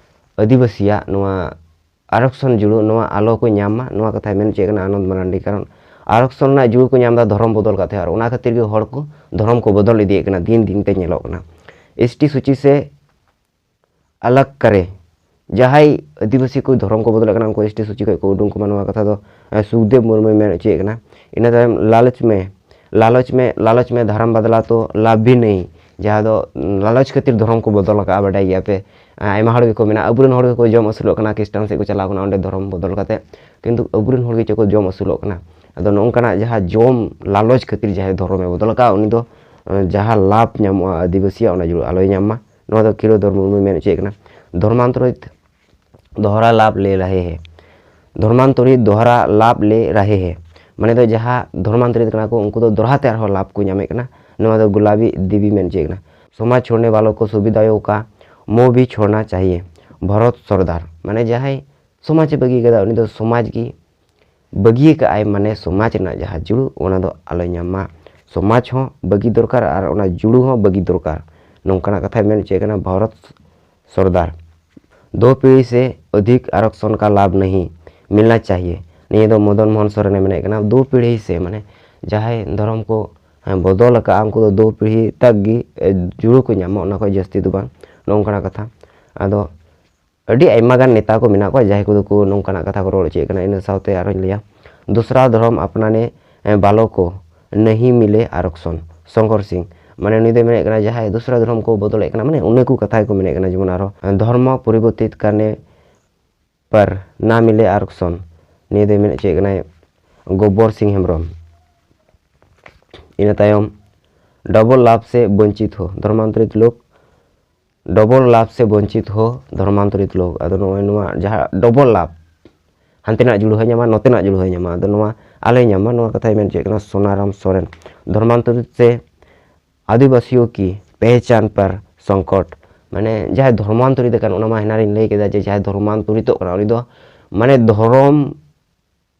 ᱟᱹᱫᱤᱵᱟᱹᱥᱤᱭᱟᱜ, ᱱᱚᱣᱟ ᱟᱨᱚᱠᱥᱚᱱ ᱡᱩᱲᱩ, ᱱᱚᱣᱟ ᱟᱞᱚ ᱠᱚ ᱧᱟᱢ ᱢᱟ, ᱱᱚᱣᱟ ᱠᱟᱛᱷᱟᱭ ᱢᱮᱱ ᱦᱚᱪᱚᱭᱮᱫ ᱠᱟᱱᱟ ᱟᱱᱚᱱᱫ ᱢᱟᱨᱟᱱᱰᱤ᱾ ᱠᱟᱨᱚᱱ ᱟᱨᱚᱠᱥᱚᱱ ᱨᱮᱱᱟᱜ ᱡᱩᱲᱩ ᱠᱚ ᱧᱟᱢ ᱮᱫᱟ ᱫᱷᱚᱨᱚᱢ ᱵᱚᱫᱚᱞ ᱠᱟᱛᱮ, ᱟᱨ ᱚᱱᱟ ᱠᱷᱟᱹᱛᱤᱨ ᱜᱮ ᱦᱚᱲ ᱠᱚ ᱫᱷᱚᱨᱚᱢ ᱠᱚ ᱵᱚᱫᱚᱞ ᱤᱫᱤᱭᱮᱫ ᱠᱟᱱᱟ, ᱫᱤᱱ ᱫᱤᱱ ᱛᱮ ᱧᱮᱞᱚᱜ ᱠᱟᱱᱟ᱾ ᱮᱥ ᱴᱤ ᱥᱩᱪᱤ ᱥᱮ ᱟᱞᱟᱜᱽ ᱠᱟᱨᱮ, ᱡᱟᱦᱟᱸᱭ ᱟᱹᱫᱤᱵᱟᱹᱥᱤ ᱠᱚ ᱫᱷᱚᱨᱚᱢ ᱠᱚ ᱵᱚᱫᱚᱞᱮᱫ ᱠᱟᱱᱟ, ᱩᱱᱠᱩ ᱮᱥ ᱴᱤ ᱥᱩᱪᱤ ᱠᱷᱚᱱ ᱠᱚ ᱩᱰᱩᱝ ᱠᱚᱢᱟ, ᱱᱚᱣᱟ ᱠᱟᱛᱷᱟ ᱫᱚ, ᱮ, ᱥᱩᱠᱫᱮᱵ ᱢᱩᱨᱢᱩᱭ ᱢᱮᱱ ᱦᱚᱪᱚᱭᱮᱫ ᱠᱟᱱᱟ᱾ ᱤᱱᱟᱹ ᱛᱟᱭᱚᱢ ᱞᱟᱞᱚᱪ ᱢᱮ, ᱞᱟᱞᱚᱪ ᱢᱮ, ᱫᱷᱚᱨᱚᱢ ᱵᱟᱫᱞᱟ ᱛᱚ ᱞᱟᱵᱷ ᱵᱷᱤ ᱱᱟᱹᱦᱤ, ᱡᱟᱦᱟᱸ ᱫᱚ, ᱩᱸ, ᱞᱟᱞᱚᱪ ᱠᱷᱟᱹᱛᱤᱨ ᱫᱷᱚᱨᱚᱢ ᱠᱚ ᱵᱚᱫᱚᱞ ᱟᱠᱟᱫᱼᱟ, ᱵᱟᱰᱟᱭ ᱜᱮᱭᱟ ᱯᱮ᱾ ᱮ, ᱟᱭᱢᱟ ᱦᱚᱲ ᱜᱮᱠᱚ ᱢᱮᱱᱟ, ᱟᱵᱚᱨᱮᱱ ᱦᱚᱲ ᱜᱮᱠᱚ ᱡᱚᱢ ᱟᱹᱥᱩᱞᱚᱜ ᱠᱟᱱᱟ, ᱠᱷᱨᱤᱥᱴᱟᱱ ᱥᱮᱫ ᱠᱚ ᱪᱟᱞᱟᱣ ᱠᱟᱱᱟ, ᱚᱸᱰᱮ ᱫᱷᱚᱨᱚᱢ ᱵᱚᱫᱚᱞ ᱠᱟᱛᱮ, ᱠᱤᱱᱛᱩ ᱟᱵᱚᱨᱮᱱ ᱦᱚᱲ ᱜᱮ ᱪᱮᱫ ᱠᱚ ᱡᱚᱢ ᱟᱹᱥᱩᱞᱚᱜ ᱠᱟᱱᱟ᱾ ᱟᱫᱚ ᱱᱚᱜᱼᱚ ᱱᱚᱝᱠᱟᱱᱟᱜ ᱡᱟᱦᱟᱸ ᱡᱚᱢ ᱞᱟᱞᱚᱪ ᱠᱷᱟᱹᱛᱤᱨ ᱡᱟᱦᱟᱸᱭ ᱫᱷᱚᱨᱚᱢᱮ ᱵᱚᱫᱚᱞ ᱟᱠᱟᱫᱼᱟ, ᱩᱱᱤ ᱫᱚ, ᱮ, ᱡᱟᱦᱟᱸ ᱞᱟᱵᱷ ᱧᱟᱢᱚᱜᱼᱟ ᱟᱹᱫᱤᱵᱟᱹᱥᱤᱭᱟᱜ, ᱚᱱᱟ ᱡᱩᱲᱩ ᱟᱞᱚᱭ ᱧᱟᱢ ᱢᱟ᱾ ᱱᱚᱣᱟ ᱫᱚ ᱠᱷᱤᱨᱳ ᱫᱷᱚᱨᱢᱚ ᱢᱮᱱ ᱦᱚᱪᱚᱭᱮᱫ ᱠᱟᱱᱟ᱾ ᱫᱷᱚᱨᱢᱟᱱᱛᱚᱨᱤᱛ ᱫᱚᱦᱨᱟ ᱞᱟᱵᱷ ᱞᱮ ᱨᱟᱦᱮ ᱦᱮ, ᱫᱷᱚᱨᱢᱟᱱᱛᱚᱨᱤᱛ ᱫᱚᱦᱨᱟ ᱞᱟᱵᱷ ᱞᱮ ᱨᱟᱦᱮ ᱦᱮ, ᱢᱟᱱᱮ ᱫᱚ ᱡᱟᱦᱟᱸ ᱫᱷᱚᱨᱢᱟᱱᱛᱚᱨᱤᱛ ᱠᱟᱱᱟ ᱠᱚ, ᱩᱱᱠᱩ ᱫᱚ ᱫᱚᱦᱲᱟ ᱛᱮ ᱟᱨᱦᱚᱸ ᱞᱟᱵᱷ ᱠᱚ ᱧᱟᱢᱮᱫ ᱠᱟᱱᱟ᱾ ᱱᱚᱣᱟ ᱫᱚ ᱜᱩᱞᱟᱵᱤ ᱫᱮᱵᱤ ᱢᱮᱱ ᱦᱚᱪᱚᱭᱮᱫ ᱠᱟᱱᱟ᱾ ᱥᱚᱢᱟᱡᱽ ᱪᱷᱳᱲᱱᱮ ᱣᱟᱞᱳ ᱠᱚ ᱥᱩᱵᱤᱫᱷᱟᱭᱳ ᱠᱟ ᱢᱳ ᱵᱷᱤ ᱪᱷᱳᱲᱱᱟ ᱪᱟᱦᱤᱭᱮ, ᱵᱷᱚᱨᱚᱛ ᱥᱚᱨᱫᱟᱨ, ᱢᱟᱱᱮ ᱡᱟᱦᱟᱸᱭ ᱥᱚᱢᱟᱡᱽ ᱮ ᱵᱟᱹᱜᱤ ᱠᱟᱫᱟ, ᱩᱱᱤ ᱫᱚ ᱥᱚᱢᱟᱡᱽ ᱜᱮ ᱵᱟᱹᱜᱤ ᱠᱟᱜᱼᱟᱭ, ᱢᱟᱱᱮ ᱥᱚᱢᱟᱡᱽ ᱨᱮᱱᱟᱜ ᱡᱟᱦᱟᱸ ᱡᱩᱲᱩ, ᱚᱱᱟ ᱫᱚ ᱟᱞᱚᱭ ᱧᱟᱢ ᱢᱟ᱾ ᱥᱚᱢᱟᱡᱽ ᱦᱚᱸ ᱵᱟᱹᱜᱤ ᱫᱚᱨᱠᱟᱨ ᱟᱨ ᱚᱱᱟ ᱡᱩᱲᱩ ᱦᱚᱸ ᱵᱟᱹᱜᱤ ᱫᱚᱨᱠᱟᱨ, ᱱᱚᱝᱠᱟᱱᱟᱜ ᱠᱟᱛᱷᱟᱭ ᱢᱮᱱ ᱦᱚᱪᱚᱭᱮᱫ ᱠᱟᱱᱟ ᱵᱷᱟᱨᱚᱛ ᱥᱚᱨᱫᱟᱨ᱾ ᱫᱳ ᱯᱤᱲᱦᱤ ᱥᱮ ᱚᱫᱷᱤᱠ ᱟᱨᱚᱠᱥᱚᱱ ᱠᱟ ᱞᱟᱵᱷ ᱱᱟᱦᱤ ᱢᱤᱞᱱᱟ ᱪᱟᱦᱤᱭᱮ, ᱱᱤᱭᱟᱹ ᱫᱚ ᱢᱚᱫᱚᱱ ᱢᱳᱦᱚᱱ ᱥᱚᱨᱮᱱᱮ ᱢᱮᱱᱮᱫ ᱠᱟᱱᱟ᱾ ᱫᱳ ᱯᱤᱲᱦᱤ ᱥᱮ, ᱢᱟᱱᱮ ᱡᱟᱦᱟᱸᱭ ᱫᱷᱚᱨᱚᱢ ᱠᱚ, ᱦᱮᱸ, ᱵᱚᱫᱚᱞ ᱟᱠᱟᱫᱼᱟ, ᱩᱱᱠᱩ ᱫᱚ ᱫᱳ ᱯᱤᱲᱦᱤ ᱛᱟᱠ ᱜᱮ, ᱮ, ᱡᱩᱲᱩ ᱠᱚ ᱧᱟᱢᱟ, ᱚᱱᱟ ᱠᱷᱚᱱ ᱡᱟᱹᱥᱛᱤ ᱫᱚ ᱵᱟᱝ, ᱱᱚᱜᱼᱚ ᱱᱚᱝᱠᱟᱱᱟᱜ ᱠᱟᱛᱷᱟ᱾ ᱟᱫᱚ ᱟᱹᱰᱤ ᱟᱭᱢᱟ ᱜᱟᱱ ᱱᱮᱛᱟ ᱠᱚ ᱢᱮᱱᱟᱜ ᱠᱚᱣᱟ, ᱡᱟᱦᱟᱸᱭ ᱠᱚᱫᱚ ᱠᱚ ᱱᱚᱝᱠᱟᱱᱟᱜ ᱠᱟᱛᱷᱟ ᱠᱚ ᱨᱚᱲ ᱦᱚᱪᱚᱭᱮᱫ ᱠᱟᱱᱟ᱾ ᱤᱱᱟᱹ ᱥᱟᱶᱛᱮ ᱟᱨᱦᱚᱸᱧ ᱞᱟᱹᱭᱟ, ᱫᱩᱥᱨᱟ ᱫᱷᱚᱨᱚᱢ ᱟᱯᱱᱟᱱᱮ, ᱮ, ᱵᱟᱞᱚ ᱠᱚ ᱱᱟᱦᱤ ᱢᱤᱞᱮ ᱟᱨᱚᱠᱥᱚᱱ, ᱥᱚᱝᱠᱚᱨ ᱥᱤᱝ᱾ ᱢᱟᱱᱮ ᱱᱩᱭ ᱫᱚᱭ ᱢᱮᱱᱮᱫ ᱠᱟᱱᱟ, ᱡᱟᱦᱟᱸᱭ ᱫᱩᱥᱨᱟ ᱫᱷᱚᱨᱚᱢ ᱠᱚ ᱵᱚᱫᱚᱞᱮᱫ ᱠᱟᱱᱟ, ᱢᱟᱱᱮ ᱚᱱᱟ ᱠᱚ ᱠᱟᱛᱷᱟ ᱜᱮᱠᱚ ᱢᱮᱱᱮᱫ ᱠᱟᱱᱟ, ᱡᱮᱢᱚᱱ ᱟᱨᱦᱚᱸ, ᱮ, ᱫᱷᱚᱨᱢᱚ ᱯᱚᱨᱤᱵᱚᱨᱛᱤᱛ ᱠᱟᱨᱱᱮ ᱯᱟᱨ ᱱᱟ ᱢᱤᱞᱮ ᱟᱨᱚᱠᱥᱚᱱ, ᱱᱤᱭᱟᱹ ᱫᱚᱭ ᱢᱮᱱ ᱦᱚᱪᱚᱭᱮᱫ ᱠᱟᱱᱟᱭ ᱜᱚᱵᱵᱚᱨ ᱥᱤᱝ ᱦᱮᱢᱵᱨᱚᱢ᱾ ᱤᱱᱟᱹ ᱛᱟᱭᱚᱢ ᱰᱚᱵᱚᱞ ᱞᱟᱵᱷ ᱥᱮ ᱵᱚᱧᱪᱤᱛ ᱦᱚ ᱫᱷᱚᱨᱢᱟᱱᱛᱚᱨᱤᱛ ᱞᱳᱠ, ᱰᱚᱵᱚᱞ ᱞᱟᱵᱷ ᱥᱮ ᱵᱚᱧᱪᱤᱛ ᱦᱚ ᱫᱷᱚᱨᱢᱟᱱᱛᱚᱨᱤᱛ ᱞᱳᱠ᱾ ᱟᱫᱚ ᱱᱚᱜᱼᱚᱭ ᱱᱚᱣᱟ ᱡᱟᱦᱟᱸ ᱰᱚᱵᱚᱞ ᱞᱟᱵᱷ, ᱦᱟᱱᱛᱮᱱᱟᱜ ᱡᱩᱲᱩ ᱦᱚᱸᱭ ᱧᱟᱢᱟ, ᱱᱚᱛᱮᱱᱟᱜ ᱡᱩᱲᱩ ᱦᱚᱸᱭ ᱧᱟᱢᱟ, ᱟᱫᱚ ᱱᱚᱣᱟ ᱟᱞᱚᱭ ᱧᱟᱢᱟ, ᱱᱚᱣᱟ ᱠᱟᱛᱷᱟᱭ ᱢᱮᱱ ᱦᱚᱪᱚᱭᱮᱫ ᱠᱟᱱᱟ ᱥᱳᱱᱟᱨᱟᱢ ᱥᱚᱨᱮᱱ᱾ ᱫᱷᱚᱨᱢᱟᱱᱛᱚᱨᱤᱛ ᱥᱮ ᱟᱹᱫᱤᱵᱟᱹᱥᱤᱭᱳ ᱠᱤ ᱯᱮᱦᱪᱟᱱ ᱯᱟᱨ ᱥᱚᱝᱠᱚᱴ, ᱢᱟᱱᱮ ᱡᱟᱦᱟᱸᱭ ᱫᱷᱚᱨᱢᱟᱱᱛᱚᱨᱤᱛ ᱟᱠᱟᱱ, ᱚᱱᱟ ᱢᱟ ᱦᱮᱱᱟᱝ ᱨᱤᱧ ᱞᱟᱹᱭ ᱠᱮᱫᱟ ᱡᱮ ᱡᱟᱦᱟᱸᱭ ᱫᱷᱚᱨᱢᱟᱱᱛᱚᱨᱤᱛᱚᱜ ᱠᱟᱱᱟ, ᱩᱱᱤ ᱫᱚ ᱢᱟᱱᱮ ᱫᱷᱚᱨᱚᱢ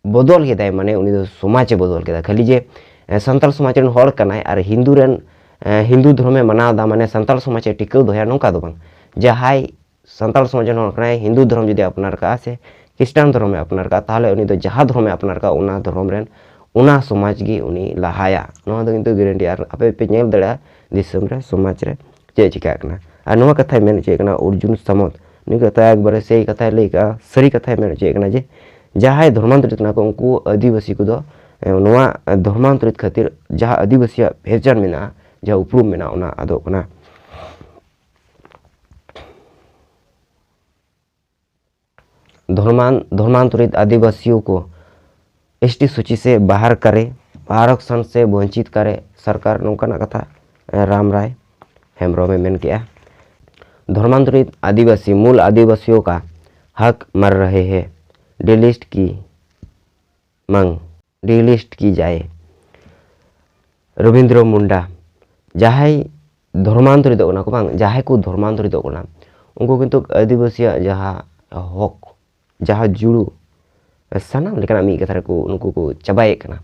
ᱵᱚᱫᱚᱞ ᱠᱮᱫᱟᱭ, ᱢᱟᱱᱮ ᱩᱱᱤ ᱫᱚ ᱥᱚᱢᱟᱡᱽ ᱮ ᱵᱚᱫᱚᱞ ᱠᱮᱫᱟ᱾ ᱠᱷᱟᱹᱞᱤ ᱡᱮ ᱮ, ᱥᱟᱱᱛᱟᱲ ᱥᱚᱢᱟᱡᱽ ᱨᱮᱱ ᱦᱚᱲ ᱠᱟᱱᱟᱭ ᱟᱨ ᱦᱤᱱᱫᱩ ᱨᱮᱱ, ᱮ, ᱦᱤᱱᱫᱩ ᱫᱷᱚᱨᱚᱢᱮ ᱢᱟᱱᱟᱣ ᱮᱫᱟ, ᱢᱟᱱᱮ ᱥᱟᱱᱛᱟᱲ ᱥᱚᱢᱟᱡᱽ ᱮ ᱴᱤᱠᱟᱹᱣ ᱫᱚᱦᱚᱭᱟ, ᱱᱚᱝᱠᱟ ᱫᱚ ᱵᱟᱝ᱾ ᱡᱟᱦᱟᱸᱭ ᱥᱟᱱᱛᱟᱲ ᱥᱚᱢᱟᱡᱽ ᱨᱮᱱ ᱦᱚᱲ ᱠᱟᱱᱟᱭ, ᱦᱤᱱᱫᱩ ᱫᱷᱚᱨᱚᱢ ᱡᱩᱫᱤ ᱟᱯᱱᱟᱨ ᱠᱟᱜᱼᱟ ᱥᱮ ᱠᱷᱨᱤᱥᱴᱟᱱ ᱫᱷᱚᱨᱚᱢᱮ ᱟᱯᱱᱟᱨ ᱠᱟᱜᱼᱟ, ᱛᱟᱦᱚᱞᱮ ᱩᱱᱤ ᱫᱚ ᱡᱟᱦᱟᱸ ᱫᱷᱚᱨᱚᱢᱮ ᱟᱯᱱᱟᱨ ᱠᱟᱜᱼᱟ, ᱚᱱᱟ ᱫᱷᱚᱨᱚᱢ ᱨᱮᱱ, ᱚᱱᱟ ᱥᱚᱢᱟᱡᱽ ᱜᱮ ᱩᱱᱤ ᱞᱟᱦᱟᱭᱟ᱾ ᱱᱚᱣᱟ ᱫᱚ ᱠᱤᱱᱛᱩ ᱜᱮᱨᱮᱱᱴᱤ᱾ ᱟᱨ ᱟᱯᱮ ᱯᱮ ᱧᱮᱞ ᱫᱟᱲᱮᱭᱟᱜᱼᱟ ᱫᱤᱥᱚᱢ ᱨᱮ, ᱥᱚᱢᱟᱡᱽ ᱨᱮ ᱪᱮᱫ ᱪᱤᱠᱟᱹᱜ ᱠᱟᱱᱟ᱾ ᱟᱨ ᱱᱚᱣᱟ ᱠᱟᱛᱷᱟᱭ ᱢᱮᱱ ᱦᱚᱪᱚᱭᱮᱫ ᱠᱟᱱᱟ ᱚᱨᱡᱩᱱ ᱥᱟᱢᱚᱛ, ᱱᱩᱭ ᱠᱟᱛᱷᱟ ᱮᱠᱵᱟᱨᱮ ᱥᱟᱹᱨᱤ ᱠᱟᱛᱷᱟᱭ ᱞᱟᱹᱭ ᱠᱟᱜᱼᱟ, ᱥᱟᱹᱨᱤ ᱠᱟᱛᱷᱟᱭ ᱢᱮᱱ ᱦᱚᱪᱚᱭᱮᱫ ᱠᱟᱱᱟ ᱡᱮ ᱡᱟᱦᱟᱸᱭ ᱫᱷᱚᱨᱢᱟᱱᱛᱚᱨᱤᱛ ᱠᱟᱱᱟ ᱠᱚ, ᱩᱱᱠᱩ ᱟᱹᱫᱤᱵᱟᱹᱥᱤ ᱠᱚᱫᱚ, ᱮ, ᱱᱚᱣᱟ ᱫᱷᱚᱨᱢᱟᱱᱛᱚᱨᱤᱛ ᱠᱷᱟᱹᱛᱤᱨ ᱡᱟᱦᱟᱸ ᱟᱹᱫᱤᱵᱟᱹᱥᱤᱭᱟᱜ ᱯᱮᱦᱪᱟᱱ ᱢᱮᱱᱟᱜᱼᱟ, ᱡᱟᱦᱟᱸ ᱩᱯᱨᱩᱢ ᱢᱮᱱᱟᱜᱼᱟ, ᱚᱱᱟ ᱟᱫᱚᱜ ᱠᱟᱱᱟ᱾ धर्मान धर्मांतरित आदिवासियों को एसटी सूची से बाहर करे, आरक्षण से वंचित करे सरकार, ᱱᱚᱝᱠᱟᱱᱟᱜ ᱠᱟᱛᱷᱟ, ᱮ, ᱨᱟᱢ ᱨᱟᱭ ᱦᱮᱢᱵᱨᱚᱢᱮ ᱢᱮᱱ ᱠᱮᱜᱼᱟ᱾ धर्मांतरित आदिवासी मूल आदिवासियों का हक मार रहे हैं, डिलिस्ट की मांग, डिलिस्ट की जाए। ᱨᱚᱵᱤᱱᱫᱨᱚ ᱢᱩᱱᱰᱟ, ᱡᱟᱦᱟᱸᱭ ᱫᱷᱚᱨᱢᱟᱱᱛᱚᱨᱤᱛᱚᱜ ᱠᱟᱱᱟ ᱠᱚ, ᱵᱟᱝ, ᱡᱟᱦᱟᱸᱭ ᱠᱚ ᱫᱷᱚᱨᱢᱟᱱᱛᱚᱨᱤᱛᱚᱜ ᱠᱟᱱᱟ, ᱩᱱᱠᱩ ᱠᱤᱱᱛᱩ ᱟᱹᱫᱤᱵᱟᱹᱥᱤᱭᱟᱜ ᱡᱟᱦᱟᱸ ᱦᱚᱠ, ᱡᱟᱦᱟᱸ ᱡᱩᱲᱩ, ᱥᱟᱱᱟᱢ ᱞᱮᱠᱟᱱᱟᱜ ᱢᱤᱫ ᱠᱟᱛᱷᱟ ᱨᱮᱠᱚ ᱱᱩᱠᱩ ᱠᱚ ᱪᱟᱵᱟᱭᱮᱫ ᱠᱟᱱᱟ᱾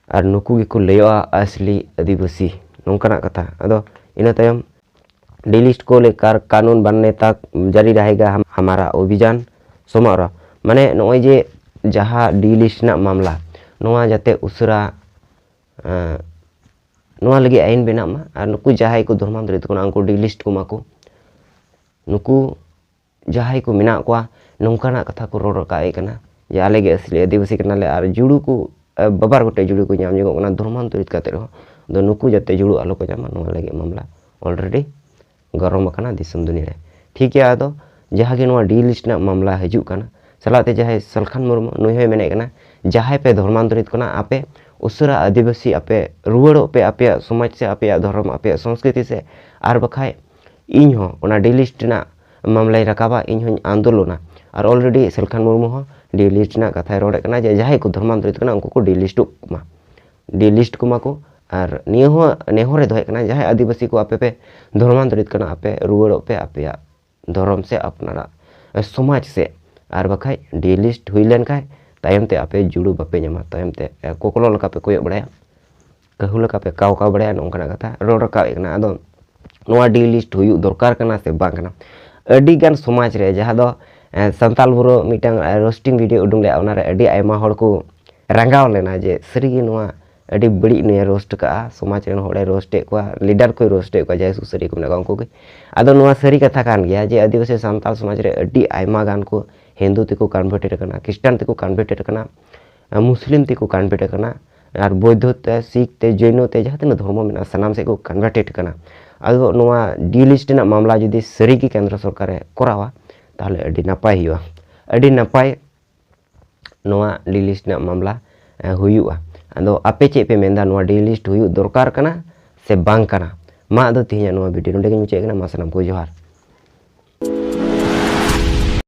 ᱟᱨ ᱱᱩᱠᱩ ᱜᱮᱠᱚ ᱞᱟᱹᱭᱚᱜᱼᱟ ᱟᱥᱞᱤ ᱟᱹᱫᱤᱵᱟᱹᱥᱤ, ᱱᱚᱝᱠᱟᱱᱟᱜ ᱠᱟᱛᱷᱟ᱾ ᱟᱫᱚ ᱤᱱᱟᱹ ᱛᱟᱭᱚᱢ डिलिस्ट को लेकर कानून बनने तक जारी रहेगा हम, हमारा अभियान। समारोह, ᱢᱟᱱᱮ ᱱᱚᱜᱼᱚᱭ ᱡᱮ ᱡᱟᱦᱟᱸ ᱰᱤᱞᱤᱥᱴ ᱨᱮᱱᱟᱜ ᱢᱟᱢᱞᱟ, ᱱᱚᱣᱟ ᱡᱟᱛᱮ ᱩᱥᱟᱹᱨᱟ, ᱮᱸ, ᱱᱚᱣᱟ ᱞᱟᱹᱜᱤᱫ ᱟᱹᱭᱤᱱ ᱵᱮᱱᱟᱜ ᱢᱟ᱾ ᱟᱨ ᱱᱩᱠᱩ ᱡᱟᱦᱟᱸᱭ ᱠᱚ ᱫᱷᱚᱨᱢᱟᱱᱛᱚᱨᱤᱛ ᱠᱟᱱᱟ, ᱩᱱᱠᱩ ᱰᱤᱞᱤᱥᱴ ᱠᱚᱢᱟ ᱠᱚ᱾ ᱱᱩᱠᱩ ᱡᱟᱦᱟᱸᱭ ᱠᱚ ᱢᱮᱱᱟᱜ ᱠᱚᱣᱟ, ᱱᱚᱝᱠᱟᱱᱟᱜ ᱠᱟᱛᱷᱟ ᱠᱚ ᱨᱚᱲ ᱨᱟᱠᱟᱵ ᱮᱫ ᱠᱟᱱᱟ ᱡᱮ ᱟᱞᱮ ᱜᱮ ᱟᱹᱥᱞᱤ ᱟᱹᱫᱤᱵᱟᱹᱥᱤ ᱠᱟᱱᱟᱞᱮ ᱟᱨ ᱡᱩᱲᱩ ᱠᱚ, ᱮ, ᱵᱟᱵᱟᱨ ᱜᱚᱴᱮᱡ ᱡᱩᱲᱩ ᱠᱚ ᱧᱟᱢ ᱧᱚᱜᱚᱜ ᱠᱟᱱᱟ ᱫᱷᱚᱨᱢᱟᱱᱛᱚᱨᱤᱛ ᱠᱟᱛᱮ ᱨᱮᱦᱚᱸ᱾ ᱟᱫᱚ ᱱᱩᱠᱩ ᱡᱟᱛᱮ ᱡᱩᱲᱩ ᱟᱞᱚ ᱠᱚ ᱧᱟᱢᱟ, ᱱᱚᱣᱟ ᱞᱟᱹᱜᱤᱫ ᱢᱟᱢᱞᱟ ᱚᱞᱨᱮᱰᱤ ᱜᱚᱨᱚᱢ ᱟᱠᱟᱱᱟ ᱫᱤᱥᱚᱢ ᱫᱩᱱᱤᱭᱟᱹ ᱨᱮ᱾ ᱴᱷᱤᱠ ᱜᱮᱭᱟ, ᱟᱫᱚ ᱡᱟᱦᱟᱸ ᱜᱮ ᱱᱚᱣᱟ ᱰᱤᱞᱤᱥᱴ ᱨᱮᱱᱟᱜ ᱢᱟᱢᱞᱟ ᱦᱤᱡᱩᱜ ᱠᱟᱱᱟ, ᱥᱟᱞᱟᱜ ᱛᱮ ᱡᱟᱦᱟᱸᱭ ᱥᱟᱞᱠᱷᱟᱱ ᱢᱩᱨᱢᱩ, ᱱᱩᱭ ᱦᱚᱸᱭ ᱢᱮᱱᱮᱫ ᱠᱟᱱᱟ, ᱡᱟᱦᱟᱸᱭ ᱯᱮ ᱫᱷᱚᱨᱢᱟᱱᱛᱚᱨᱤᱛ ᱠᱟᱱᱟ, ᱟᱯᱮ ᱩᱥᱟᱹᱨᱟ ᱟᱹᱫᱤᱵᱟᱹᱥᱤ ᱟᱯᱮ ᱨᱩᱣᱟᱹᱲᱚᱜ ᱯᱮ, ᱟᱯᱮᱭᱟᱜ ᱥᱚᱢᱟᱡᱽ ᱥᱮ ᱟᱯᱮᱭᱟᱜ ᱫᱷᱚᱨᱚᱢ, ᱟᱯᱮᱭᱟᱜ ᱥᱚᱝᱥᱠᱨᱤᱛᱤ ᱥᱮ, ᱟᱨ ᱵᱟᱠᱷᱟᱡ ᱤᱧ ᱦᱚᱸ ᱚᱱᱟ ᱰᱤᱞᱤᱥᱴ ᱨᱮᱱᱟᱜ ᱢᱟᱢᱞᱟᱧ ᱨᱟᱠᱟᱵᱟ, ᱤᱧ ᱦᱚᱸᱧ ᱟᱱᱫᱳᱞᱚᱱᱟ᱾ ᱟᱨ ᱚᱞᱨᱮᱰᱤ ᱥᱟᱞᱠᱷᱟᱱ ᱢᱩᱨᱢᱩ ᱦᱚᱸ ᱰᱤᱞᱤᱥᱴ ᱨᱮᱱᱟᱜ ᱠᱟᱛᱷᱟᱭ ᱨᱚᱲᱮᱫ ᱠᱟᱱᱟ ᱡᱮ ᱡᱟᱦᱟᱸᱭ ᱠᱚ ᱫᱷᱚᱨᱢᱟᱱᱛᱚᱨᱤᱛ ᱠᱟᱱᱟ, ᱩᱱᱠᱩ ᱠᱚ ᱰᱤᱞᱤᱥᱴᱚᱜ ᱢᱟ, ᱰᱤᱞᱤᱥᱴ ᱠᱚᱢᱟ ᱠᱚ᱾ ᱟᱨ ᱱᱤᱭᱟᱹ ᱦᱚᱸ ᱱᱮᱦᱚᱨᱮ ᱫᱚᱦᱚᱭᱮᱫ ᱠᱟᱱᱟ, ᱡᱟᱦᱟᱸᱭ ᱟᱹᱫᱤᱵᱟᱹᱥᱤ ᱠᱚ ᱟᱯᱮ ᱯᱮ ᱫᱷᱚᱨᱢᱟᱱᱛᱚᱨᱤᱛ ᱠᱟᱱᱟ, ᱟᱯᱮ ᱨᱩᱣᱟᱹᱲᱚᱜ ᱯᱮ ᱟᱯᱮᱭᱟᱜ ᱫᱷᱚᱨᱚᱢ ᱥᱮ ᱟᱯᱱᱟᱨᱟᱜ ᱥᱚᱢᱟᱡᱽ ᱥᱮᱫ, ᱟᱨ ᱵᱟᱠᱷᱟᱡ delist ᱦᱩᱭ ᱞᱮᱱᱠᱷᱟᱡ ᱛᱟᱭᱚᱢ ᱛᱮ ᱟᱯᱮ ᱡᱩᱲᱩ ᱵᱟᱯᱮ ᱧᱟᱢᱟ, ᱛᱟᱭᱚᱢ ᱛᱮ ᱠᱚᱠᱞᱚ ᱞᱮᱠᱟ ᱯᱮ ᱠᱚᱭᱚᱜ ᱵᱟᱲᱟᱭᱟ, ᱠᱟᱹᱦᱩ ᱞᱮᱠᱟ ᱯᱮ ᱠᱟᱣ ᱠᱟᱣ ᱵᱟᱲᱟᱭᱟ, ᱱᱚᱝᱠᱟᱱᱟᱜ ᱠᱟᱛᱷᱟ ᱨᱚᱲ ᱨᱟᱠᱟᱵ ᱮᱫ ᱠᱟᱱᱟ᱾ ᱟᱫᱚ ᱱᱚᱣᱟ delist ᱦᱩᱭᱩᱜ ᱫᱚᱨᱠᱟᱨ ᱠᱟᱱᱟ ᱥᱮ ᱵᱟᱝ ᱠᱟᱱᱟ? ᱟᱹᱰᱤ ᱜᱟᱱ ᱥᱚᱢᱟᱡᱽ ᱨᱮ, ᱡᱟᱦᱟᱸ ᱫᱚ ᱥᱟᱱᱛᱟᱞ ᱵᱳᱨᱳ ᱢᱤᱫᱴᱟᱝ roasting video ᱩᱰᱩᱝ ᱞᱮᱫᱼᱟ, ᱚᱱᱟᱨᱮ ᱟᱹᱰᱤ ᱟᱭᱢᱟ ᱦᱚᱲ ᱠᱚ ᱨᱟᱸᱜᱟᱣ ᱞᱮᱱᱟ ᱡᱮ ᱥᱟᱹᱨᱤᱜᱮ ᱱᱚᱣᱟ ᱟᱹᱰᱤ ᱵᱟᱹᱲᱤᱡ ᱱᱩᱭᱮ roast ᱠᱟᱜᱼᱟ, ᱥᱚᱢᱟᱡᱽ ᱨᱮᱱ ᱦᱚᱲᱮ roast ᱮᱫ ᱠᱚᱣᱟ, leader ᱠᱚᱭ roast ᱮᱫ ᱠᱚᱣᱟ, ᱡᱟᱦᱟᱸᱭ ᱥᱩᱥᱟᱹᱨᱤᱭᱟᱹ ᱠᱚ ᱢᱮᱱᱟᱜ ᱠᱚᱣᱟ ᱩᱱᱠᱩ ᱜᱮ᱾ ᱟᱫᱚ ᱱᱚᱣᱟ ᱥᱟᱹᱨᱤ ᱠᱟᱛᱷᱟ ᱠᱟᱱ ᱜᱮᱭᱟ ᱡᱮ ᱟᱹᱫᱤᱵᱟᱹᱥᱤ ᱥᱟᱱᱛᱟᱞ ᱥᱚᱢᱟᱡᱽ ᱨᱮ ᱟᱹᱰᱤ ᱟᱭᱢᱟ ᱜᱟᱱ ᱠᱚ ᱦᱤᱱᱫᱩ ᱛᱮᱠᱚ converted ᱟᱠᱟᱱᱟ, ᱠᱷᱨᱤᱥᱴᱟᱱ ᱛᱮᱠᱚ converted ᱟᱠᱟᱱᱟ, ᱢᱩᱥᱞᱤᱢ ᱛᱮᱠᱚ converted ᱟᱠᱟᱱᱟ, ᱟᱨ ᱵᱳᱭᱫᱷᱚ ᱛᱮ, ᱥᱤᱠᱷ ᱛᱮ, ᱡᱳᱭᱱᱚ ᱛᱮ, ᱡᱟᱦᱟᱸ ᱛᱤᱱᱟᱹᱜ ᱫᱷᱚᱨᱢᱚ ᱢᱮᱱᱟᱜᱼᱟ ᱥᱟᱱᱟᱢ ᱥᱮᱫ ᱠᱚ converted ᱟᱠᱟᱱᱟ᱾ ᱟᱫᱚ ᱱᱚᱣᱟ delist ᱨᱮᱱᱟᱜ ᱢᱟᱢᱞᱟ ᱡᱩᱫᱤ ᱥᱟᱹᱨᱤᱜᱮ ᱠᱮᱱᱫᱨᱚ ᱥᱚᱨᱠᱟᱨᱮ ᱠᱚᱨᱟᱣᱟ, ᱛᱟᱦᱚᱞᱮ ᱟᱹᱰᱤ ᱱᱟᱯᱟᱭ ᱦᱩᱭᱩᱜᱼᱟ, ᱟᱹᱰᱤ ᱱᱟᱯᱟᱭ ᱱᱚᱣᱟ delist ᱨᱮᱱᱟᱜ ᱢᱟᱢᱞᱟ ᱦᱩᱭᱩᱜᱼᱟ᱾ ᱟᱫᱚ ᱟᱯᱮ ᱪᱮᱫ ᱯᱮ ᱢᱮᱱᱫᱟ, ᱱᱚᱣᱟ delist ᱦᱩᱭᱩᱜ ᱫᱚᱨᱠᱟᱨ ᱠᱟᱱᱟ ᱥᱮ ᱵᱟᱝ ᱠᱟᱱᱟ? ᱢᱟ ᱟᱫᱚ ᱛᱮᱦᱮᱧᱟᱜ ᱱᱚᱣᱟ video ᱱᱚᱰᱮ ᱜᱮᱧ ᱢᱩᱪᱟᱹᱫ ᱠᱟᱱᱟ᱾ ᱢᱟ ᱥᱟᱱᱟᱢ ᱠᱚ ᱡᱚᱦᱟᱨ᱾